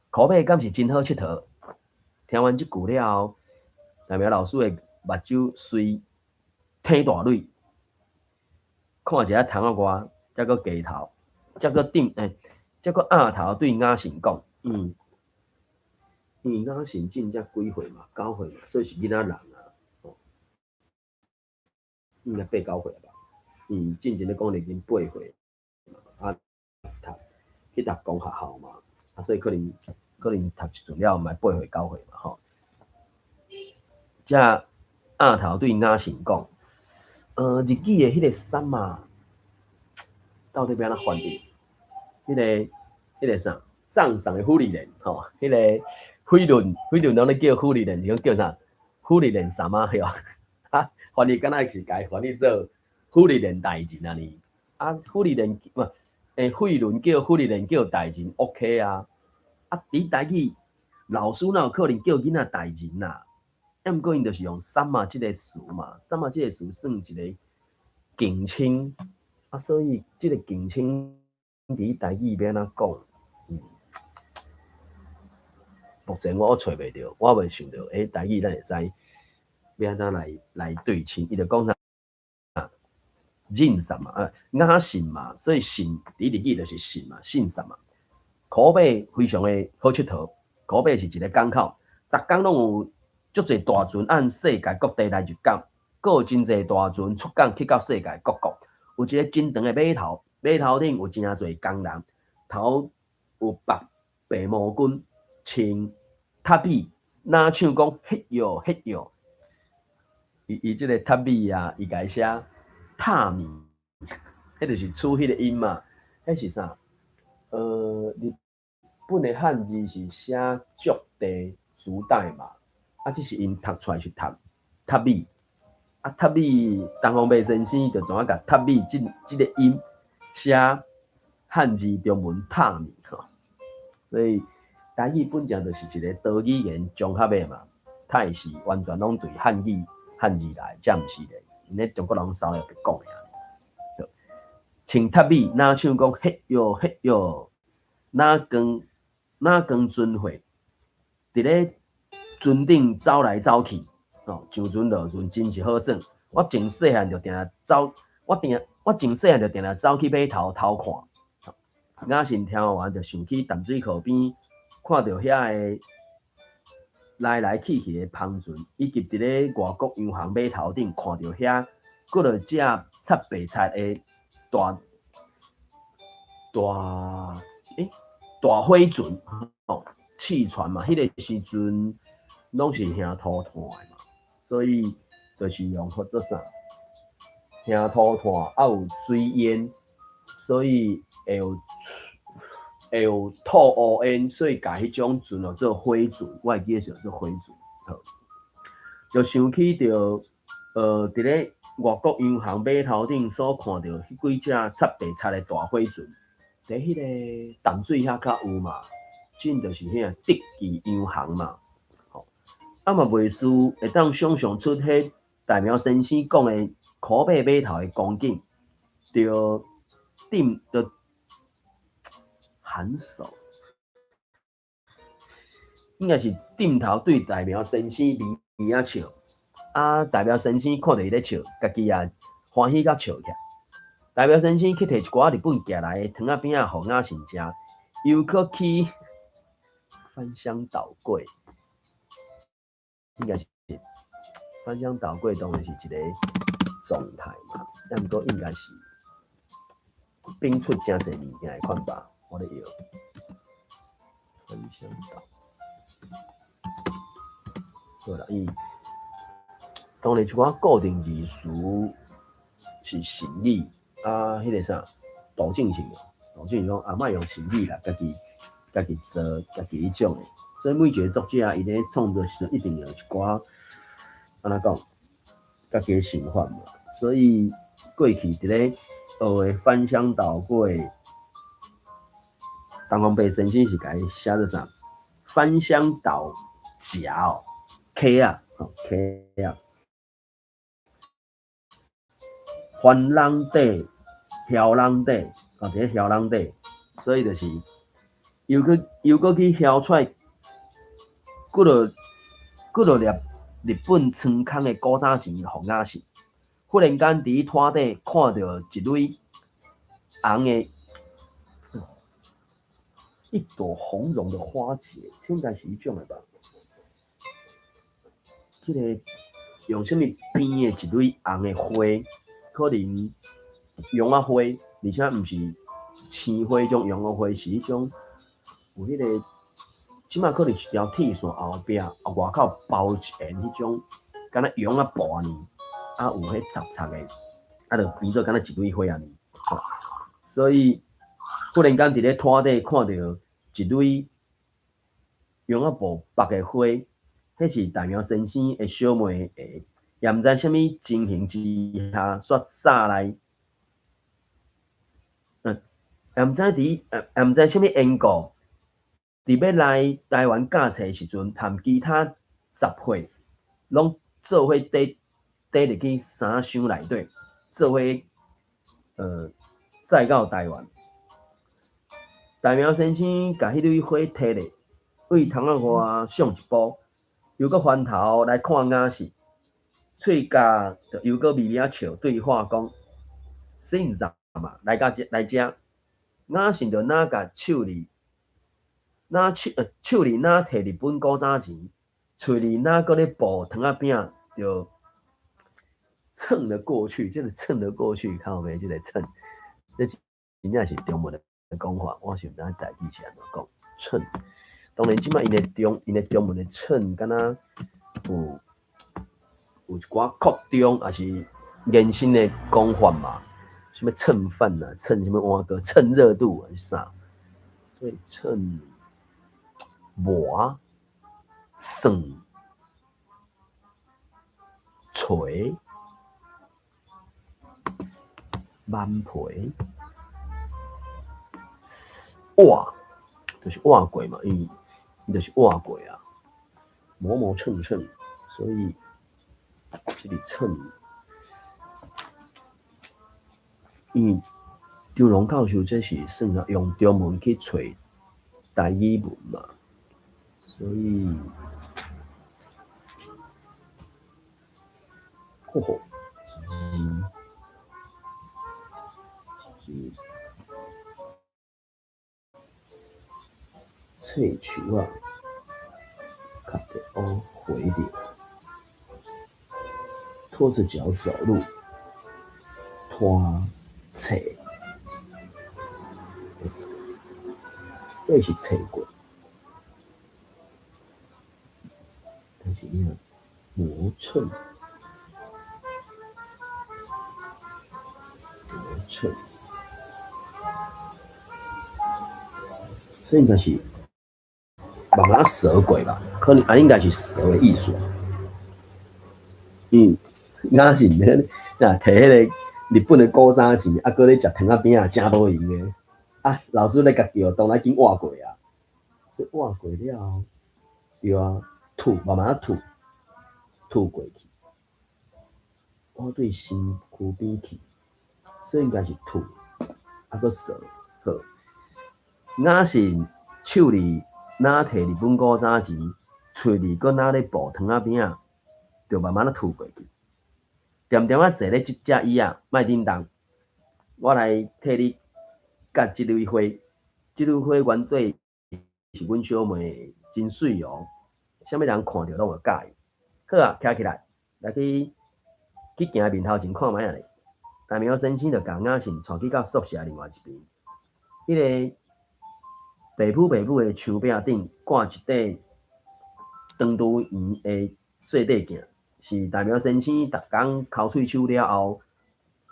苦尾敢是真好𨑨迌？聽完這句了後，大苗老師的目睭隨挺大蕊，看一下窗仔外，才閣低頭，才閣頂欸，才閣仰頭對雅信講，因為雅信真正幾歲嘛，9歲嘛，所以是囡仔人啊，吼，應該八九歲吧。進前咧講已經8歲，啊，讀去讀公學校嘛，啊，所以可能讀一陣了後嘛八歲九歲嘛，吼。才仰頭對雅信講，日語的彼个さま，到底欲按怎翻譯？彼个啥？葬送的芙莉蓮，吼，彼个飛輪，飛輪攏咧叫芙莉蓮，是講叫啥？芙莉蓮さま，對吧？啊，翻譯敢若是共伊翻譯做芙莉蓮大人按呢？啊，芙莉蓮毋，飛輪叫芙莉蓮叫大人，OK 啊。啊，佇台語老師哪有可能叫囡仔大人啊？啊，毋過𪜶就是用さま這个詞嘛，さま這个詞算一个敬稱，啊，所以這个敬稱佇台語欲按怎講？目前我揣袂著，我袂想著，台語咱會知欲按怎來對稱？伊就講啥？認啥嘛？雅信嘛，所以信佇日語就是信嘛，信啥嘛。苦尾非常的好𨑨迌，苦尾是一个港口，逐工攏有足濟大船按世界各地來入港，閣有真濟大船出港去到世界各國。有一个真長的碼頭，碼頭頂有誠濟工人，頭有縛白毛巾，穿塔米，若唱講彼喲彼喲。伊這个塔米啊，伊共伊寫塔米，彼就是取彼个音嘛。彼彼是啥？日本的漢字是寫築地時代嘛，啊，只是𪜶讀出來是讀塔米，啊塔米東方白先生就怎啊共塔米這個音寫漢字中文塔米吼，所以台語本正就是一個多語言綜合的嘛，泰是完全攏對漢語漢字來，這毋是咧，𪜶咧中國人捎來白講的。穿塔米，若像講彼喲彼喲，若光若光船貨，佇咧船頂走來走去，吼，上船落船真是好耍。我從細漢就定定走，我從細漢就定定走去碼頭偷看。雅信聽完就想起淡水河邊，看著遐个來來去去的帆船，以及佇咧外國洋行碼頭頂看著遐幾落隻擦白漆的大大大火船吼，汽船嘛，彼个時陣攏是興塗炭的嘛，所以就是用號做啥？興塗炭啊有水煙，所以會有吐烏煙，所以共彼種船號做火船。我會記得是叫做火船。好，就想起著佇咧外國洋行碼頭頂所看著彼幾隻擦白漆的大火船，佇彼个淡水遐較有嘛，真就是彼个德記洋行嘛，吼，啊嘛袂輸會當想像出彼大苗先生講的苦尾碼頭的光景，著頂著頷首，應該是頂頭對大苗先生微微仔笑。啊！大苗先生看著伊咧笑，家己也歡喜甲笑起來。大苗先生去提一寡日本寄來的糖仔餅仔，予雅信食，又閣去翻箱倒櫃，應該是翻箱倒櫃，當然是一個狀態嘛。啊，毋過應該是變出誠濟物件的款吧，我咧搖翻箱倒，好啦，伊。當然，一寡固定字詞是成語啊，彼個啥杜正勝，杜正勝講啊，莫用成語啦，家己做家己彼種的。所以每一個作者伊咧創作時陣，一定有一寡按怎講，家己的想法嘛。所以過去佇咧學的翻箱倒櫃，東方白先生是共伊寫做啥？翻箱倒夾哦，溪仔，吼溪仔。翻籠底、囂籠底，哦，佇咧囂籠底，所以就是又閣去囂出來幾落幾落粒日本倉空的古早錢予雅信。忽然間佇攤底看著一蕊紅的，一朵紅絨的花結，這應該是彼種的吧？彼個用啥物編的一蕊紅的花？可能楊仔花，而且毋是鮮花種楊仔花，是彼種有彼個，這擺可能是條鐵線後壁，啊外口包一層彼種，敢若羊仔布按呢，啊有彼插插的，啊就變做敢若一蕊花按呢，吼。所以忽然間佇咧攤底看著一蕊羊仔布縛的花，彼是大苗先生的小妹的。也毋知啥物情形之下，煞早來，也毋知啥物緣故，佇欲來台灣教冊時陣，含其他雜貨攏做伙綴綴入去衫箱內底，做伙載到台灣。大苗先生共彼蕊花提咧，對窗仔外上一步，又閣翻頭來看雅信。喙角就又閣微微仔笑，對話講：先生嘛，來到遮來遮，雅信就若共手裡，若手裡若提日本古早錢，喙裡若閣咧爆糖仔餅，就蹭了過去，這個蹭了過去，看有無？這個蹭，這真正是中文的講法，我是毋知台語是按怎講。蹭，當然這擺𪜶的中文的蹭，敢若有一寡擴張，抑是延伸的講法嘛。啥物蹭飯啊，蹭啥物碗糕，蹭熱度還是啥？所以蹭磨算揣挽皮活，就是活過嘛，因為伊就是活過啊，磨磨蹭蹭，所以這個蹭，因為張龍教授這是算啥用中文去揣台語文嘛，所以，吼吼，一字，册樹仔，較著烏回著，拖著腳走路，拖冊，這是冊過，但是你若磨蹭，磨蹭，所以應該是慢慢踅過吧，可能啊應該是踅的意思。嗯，若是咧，若摕彼個日本的古早錢，啊，閣咧食糖仔餅仔，誠無閒的。啊，老師咧共叫，當然緊活過啊。所以活過了後，對啊，吐，慢慢吐，吐過去，我對身軀邊去，所以應該是吐，啊，閣踅，好。若是手裡若摕日本古早錢，喙裡閣若咧哺糖仔餅仔，就慢慢仔吐過去。恬恬仔坐咧這隻椅仔，莫振動。我來替你割這蕊花，這蕊花原底是阮小妹的，真媠哦。啥物人看著攏會佮意。好啊，徛起來，來去去行面頭前看覓仔咧。大喵先生就共雅信帶去到宿舍另外一邊，彼個白母白母的牆壁頂掛一塊長拄圓的細塊鏡，是大喵先生逐工摳喙鬚了後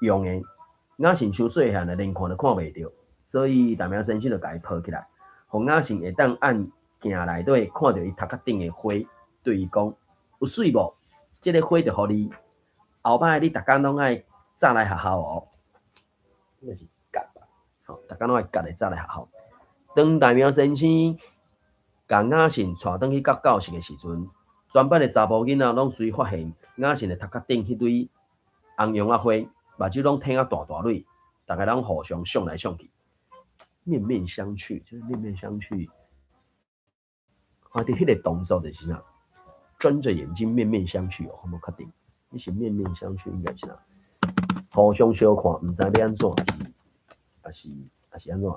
用的。雅信傷細漢啊，連看都看袂著，所以大喵先生就共伊抱起來，予雅信會當按鏡內底看著伊頭殼頂的花，對伊講：有媠無？這个花就予你，後擺你逐工攏愛早來學校哦。這是割吧？吼，逐工攏愛割的早來學校。當大喵先生共雅信帶轉去到教室的時陣，全班的查埔囡仔攏隨發現雅信的頭殼頂彼蕊紅絨仔花，目睭攏挺啊大大蕊，逐家攏互相賞來賞去，面面相覷，就是面面相覷。啊，佇彼个動作就是啥？睜著眼睛面面相覷哦，我無確定。你是面面相覷應該是啥？互相相看，毋知欲按怎，抑是抑是按怎？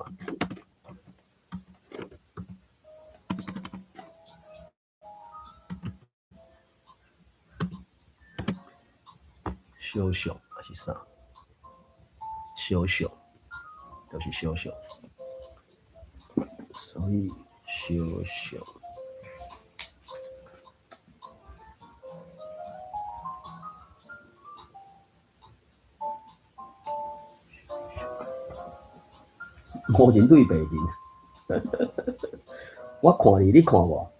相像抑是啥？相像，就是相像。所以相像。五人對白人，我看你，你看我，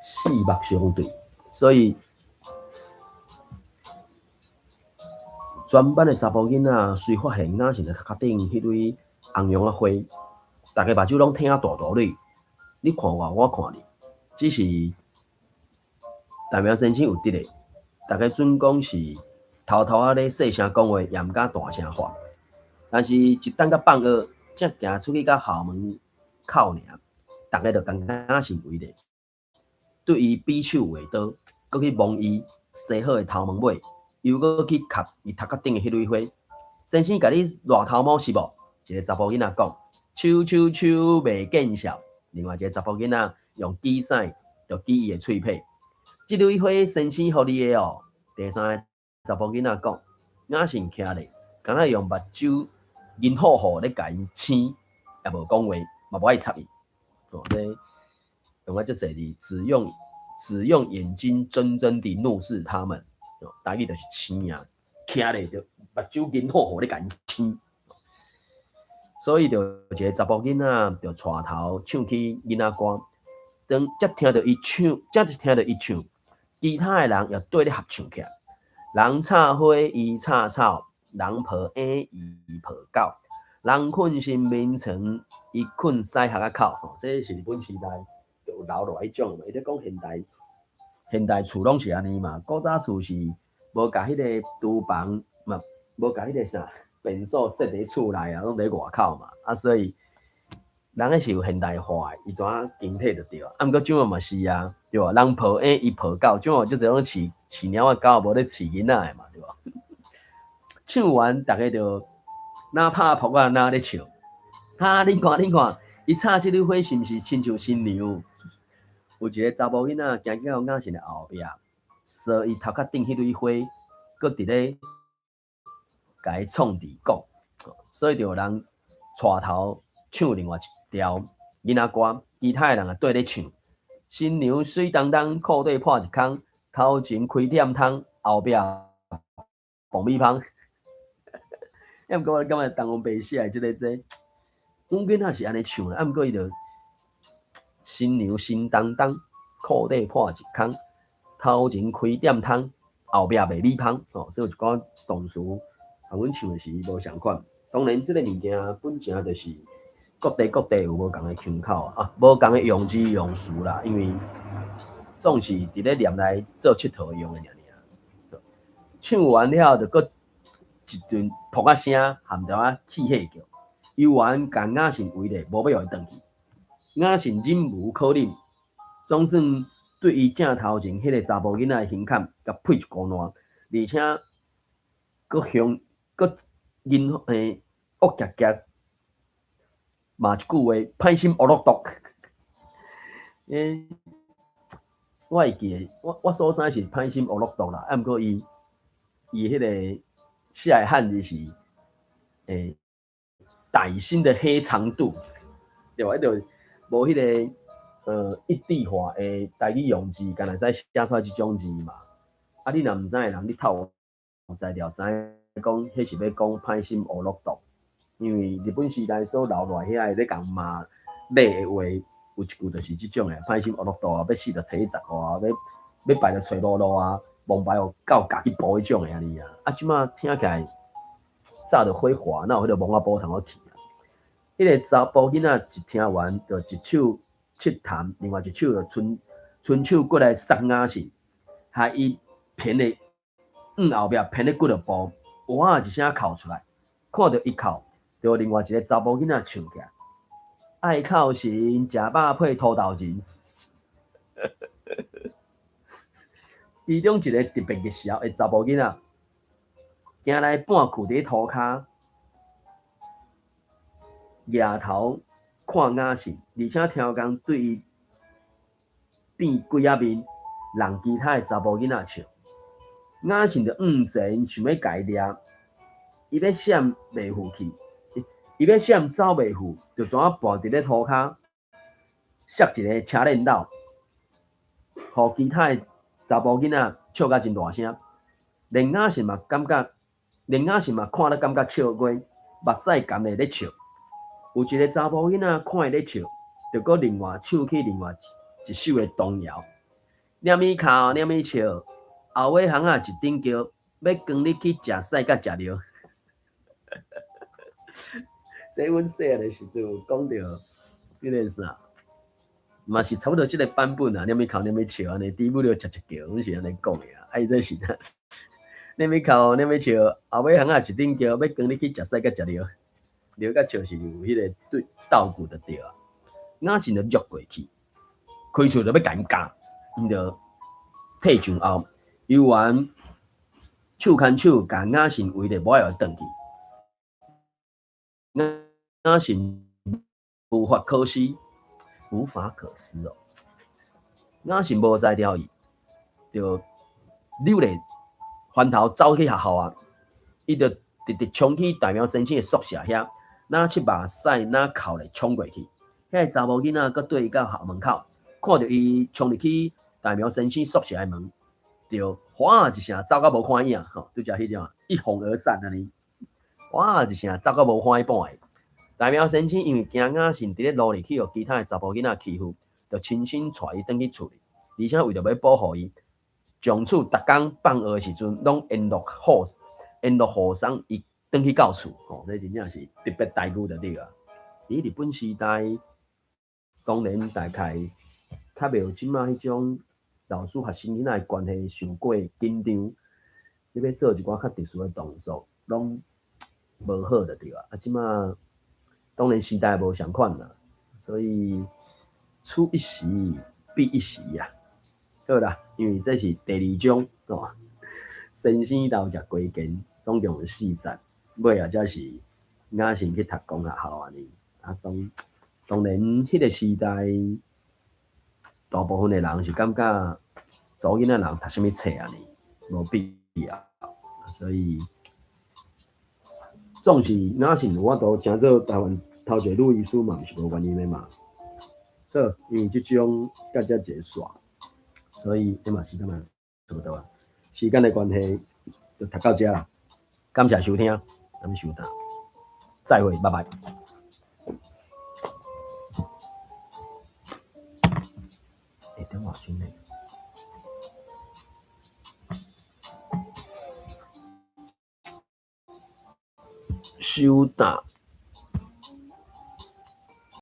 四目相對，所以全班的查埔囡仔雖發現雅信的頭殼頂彼蕊紅絨仔花，逐家目睭攏挺啊大大蕊，你看我，我看你，只是大喵先生有佇咧，逐家準講是偷偷仔咧細聲講話，也毋敢大聲喊。但是，一等到放學，才行出去到校門口爾，逐家就共雅信圍咧，對伊比手畫刀，閣去摸伊梳好的頭毛尾，又閣去磕伊頭殼頂的彼蕊花。先生共你掠頭毛是無？一個查埔囡仔講，手手手袂見笑。另外一個查埔囡仔用舉屎就舉伊的喙䫌。這蕊花先生予你的哦。第三個查埔囡仔講，雅信徛咧，敢若用目睭銀火火咧共𪜶青，也無講話，嘛無愛插伊。哦，這用啊遮濟字，只用眼睛睜睜地怒視他們。哦，台語就是青啊，徛咧就目睭銀火火咧共𪜶青。所以就一个查埔囡仔就帶頭唱起囡仔歌，當才聽著伊唱，才一聽著伊唱，其他的人也綴咧合唱起來。人插花，伊插草；人抱嬰，伊抱狗。人睏新眠床，伊睏屎礐仔口。吼，這是日本時代就有留落來彼種嘛。伊咧講現代，現代厝攏是按呢嘛。古早厝是無共彼個廚房嘛，無共彼個啥便所設佇厝內啊，攏佇外口嘛。啊，所以人彼是有現代化的，伊怎形體就對啊。啊，毋過這馬嘛是啊，對無？人抱嬰，伊抱狗，這馬足濟攏飼飼貓仔狗，無咧飼囡仔的嘛，對無？唱完，逐家就若拍噗仔，若咧笑。哈！恁看，恁看，伊插這蕊花是毋是親像新娘？有一个查某囡仔行到雅信的後壁，趖伊頭殼頂彼蕊花，閣佇咧共伊創治講，所以就有人帶頭唱另外一條囡仔歌，其他的人也綴咧唱。新娘媠當當，褲底破一空，頭前開點窗，後壁爆米香。啊，毋過我感覺東方白寫的這个這，阮囡仔是按呢唱的，啊，毋過伊就新娘新當當，褲底破一空，頭前開點窗，後壁賣米香。吼，所以有一寡動詞，共阮唱的是無仝款。當然，這个物件本正就是各地各地有無仝的腔口啊，無仝的用字用詞啦，因為總是佇咧念來做𨑨迌用的爾爾。唱完了後，就閣一陣噗仔聲，含著仔起火叫。猶原共雅信圍咧，無欲予伊轉去。雅信忍無可忍，總算對伊正頭前彼个查埔囡仔的胸坎，共呸一箍爛，而且閣向閣銀惡夾夾罵一句話：歹心烏落毒。欸，我會記得，我所知是歹心烏落毒啦，啊，毋過伊伊彼个寫的漢字是歹心的黑長度，對無？彼就無彼个一體化的台語用字，敢若會使寫出來這種字嘛。啊，你若毋知的人，你透有才調知影講，彼是欲講歹心烏落毒，因為日本時代所留落來遐个咧共罵罵的話，有一句就是這種的，歹心烏落毒啊，欲死就揣去十箍啊，欲敗就揣無路啊，王牌予狗咬去哺彼種的按呢啊。啊，這馬聽起來早就火化，哪有彼个墓仔埔通好去啊？彼个查埔囡仔一聽完，就一手拭痰，另外一手就伸伸手過來捒雅信，予伊胼咧向後壁胼咧幾落步，哇一聲哭出來，看著伊哭，就另外一个查埔囡仔唱起來：愛哭神，食肉配土豆仁。其中一个特別熱潲的查埔囡仔，行來半囥佇咧塗跤，額頭看雅信，而且超工對伊變鬼仔面，讓其他的查埔囡仔笑。雅信就向前想欲共伊掠，伊欲閃袂赴去，伊欲閃走袂赴，就怎啊跋佇咧塗跤，摔一个車輪斗，予其他的查埔囡仔笑甲真大聲。連雅信嘛感覺，連雅信嘛看了感覺笑過，目屎含咧咧笑。有一个查埔囡仔看伊咧笑，就閣另外唱起另外一首的童謠：蹛物哭，蹛物笑，後尾巷仔一頂轎，欲扛你去食屎佮食尿。這阮細漢的時陣有講著彼个啥，嘛是差不多這个版本啊，蹛物哭，蹛物笑按呢，豬母著食一轎，阮是按呢講的啊。啊，伊這是啥？蹛物哭，蹛物笑，後尾巷仔一頂轎，欲扛你去食屎佮食尿。尿佮笑是有彼个對倒句就對啊。雅信就掠過去，開喙就欲共𪜶咬，𪜶就退上後，猶原手牽手共雅信圍咧，無愛予伊轉去。雅信無法可施，無法可施哦。雅信無才調伊，就溜咧翻頭走去學校啊！伊就直直衝去大苗先生的宿舍遐，若拭目屎，若哭咧衝過去。遐个查某囡仔閣綴伊到校門口，看著伊衝入去大苗先生宿舍的門，就嘩一聲走甲無看影，吼，拄才彼種一哄而散按呢，嘩一聲走甲無看影半個。大喵先生因為驚雅信佇咧路裡去予其他的查埔囡仔欺負，就親身帶伊轉去厝裡，而且為著欲保護伊，從此逐工放學的時陣，攏沿路護沿路護送伊轉去到厝，吼，這真正是特別待遇就對啊。佇日本時代，當然大概較袂有這馬彼種老師學生囡仔的關係傷過緊張，你欲做一寡較特殊的動作，攏無好就對啊。啊，這馬當然時代無仝款啦，所以此一時彼一時啊。好啦，因為這是第二章吼，先生鬥食雞健，總共有四節，尾仔才是雅信去讀公學校按呢。啊，當當然，彼個時代，大部分的人是感覺查某囡仔人讀啥物冊按呢，無必要，所以總是雅信有法度成做台灣頭一個女醫師嘛，毋是無原因的嘛。好，因為這章到這結束，所以這嘛時間嘛差不多啊。時間的關係，就讀到這啦。感謝收聽，咱們收檔，再會，拜拜。欸，等偌久呢？收檔。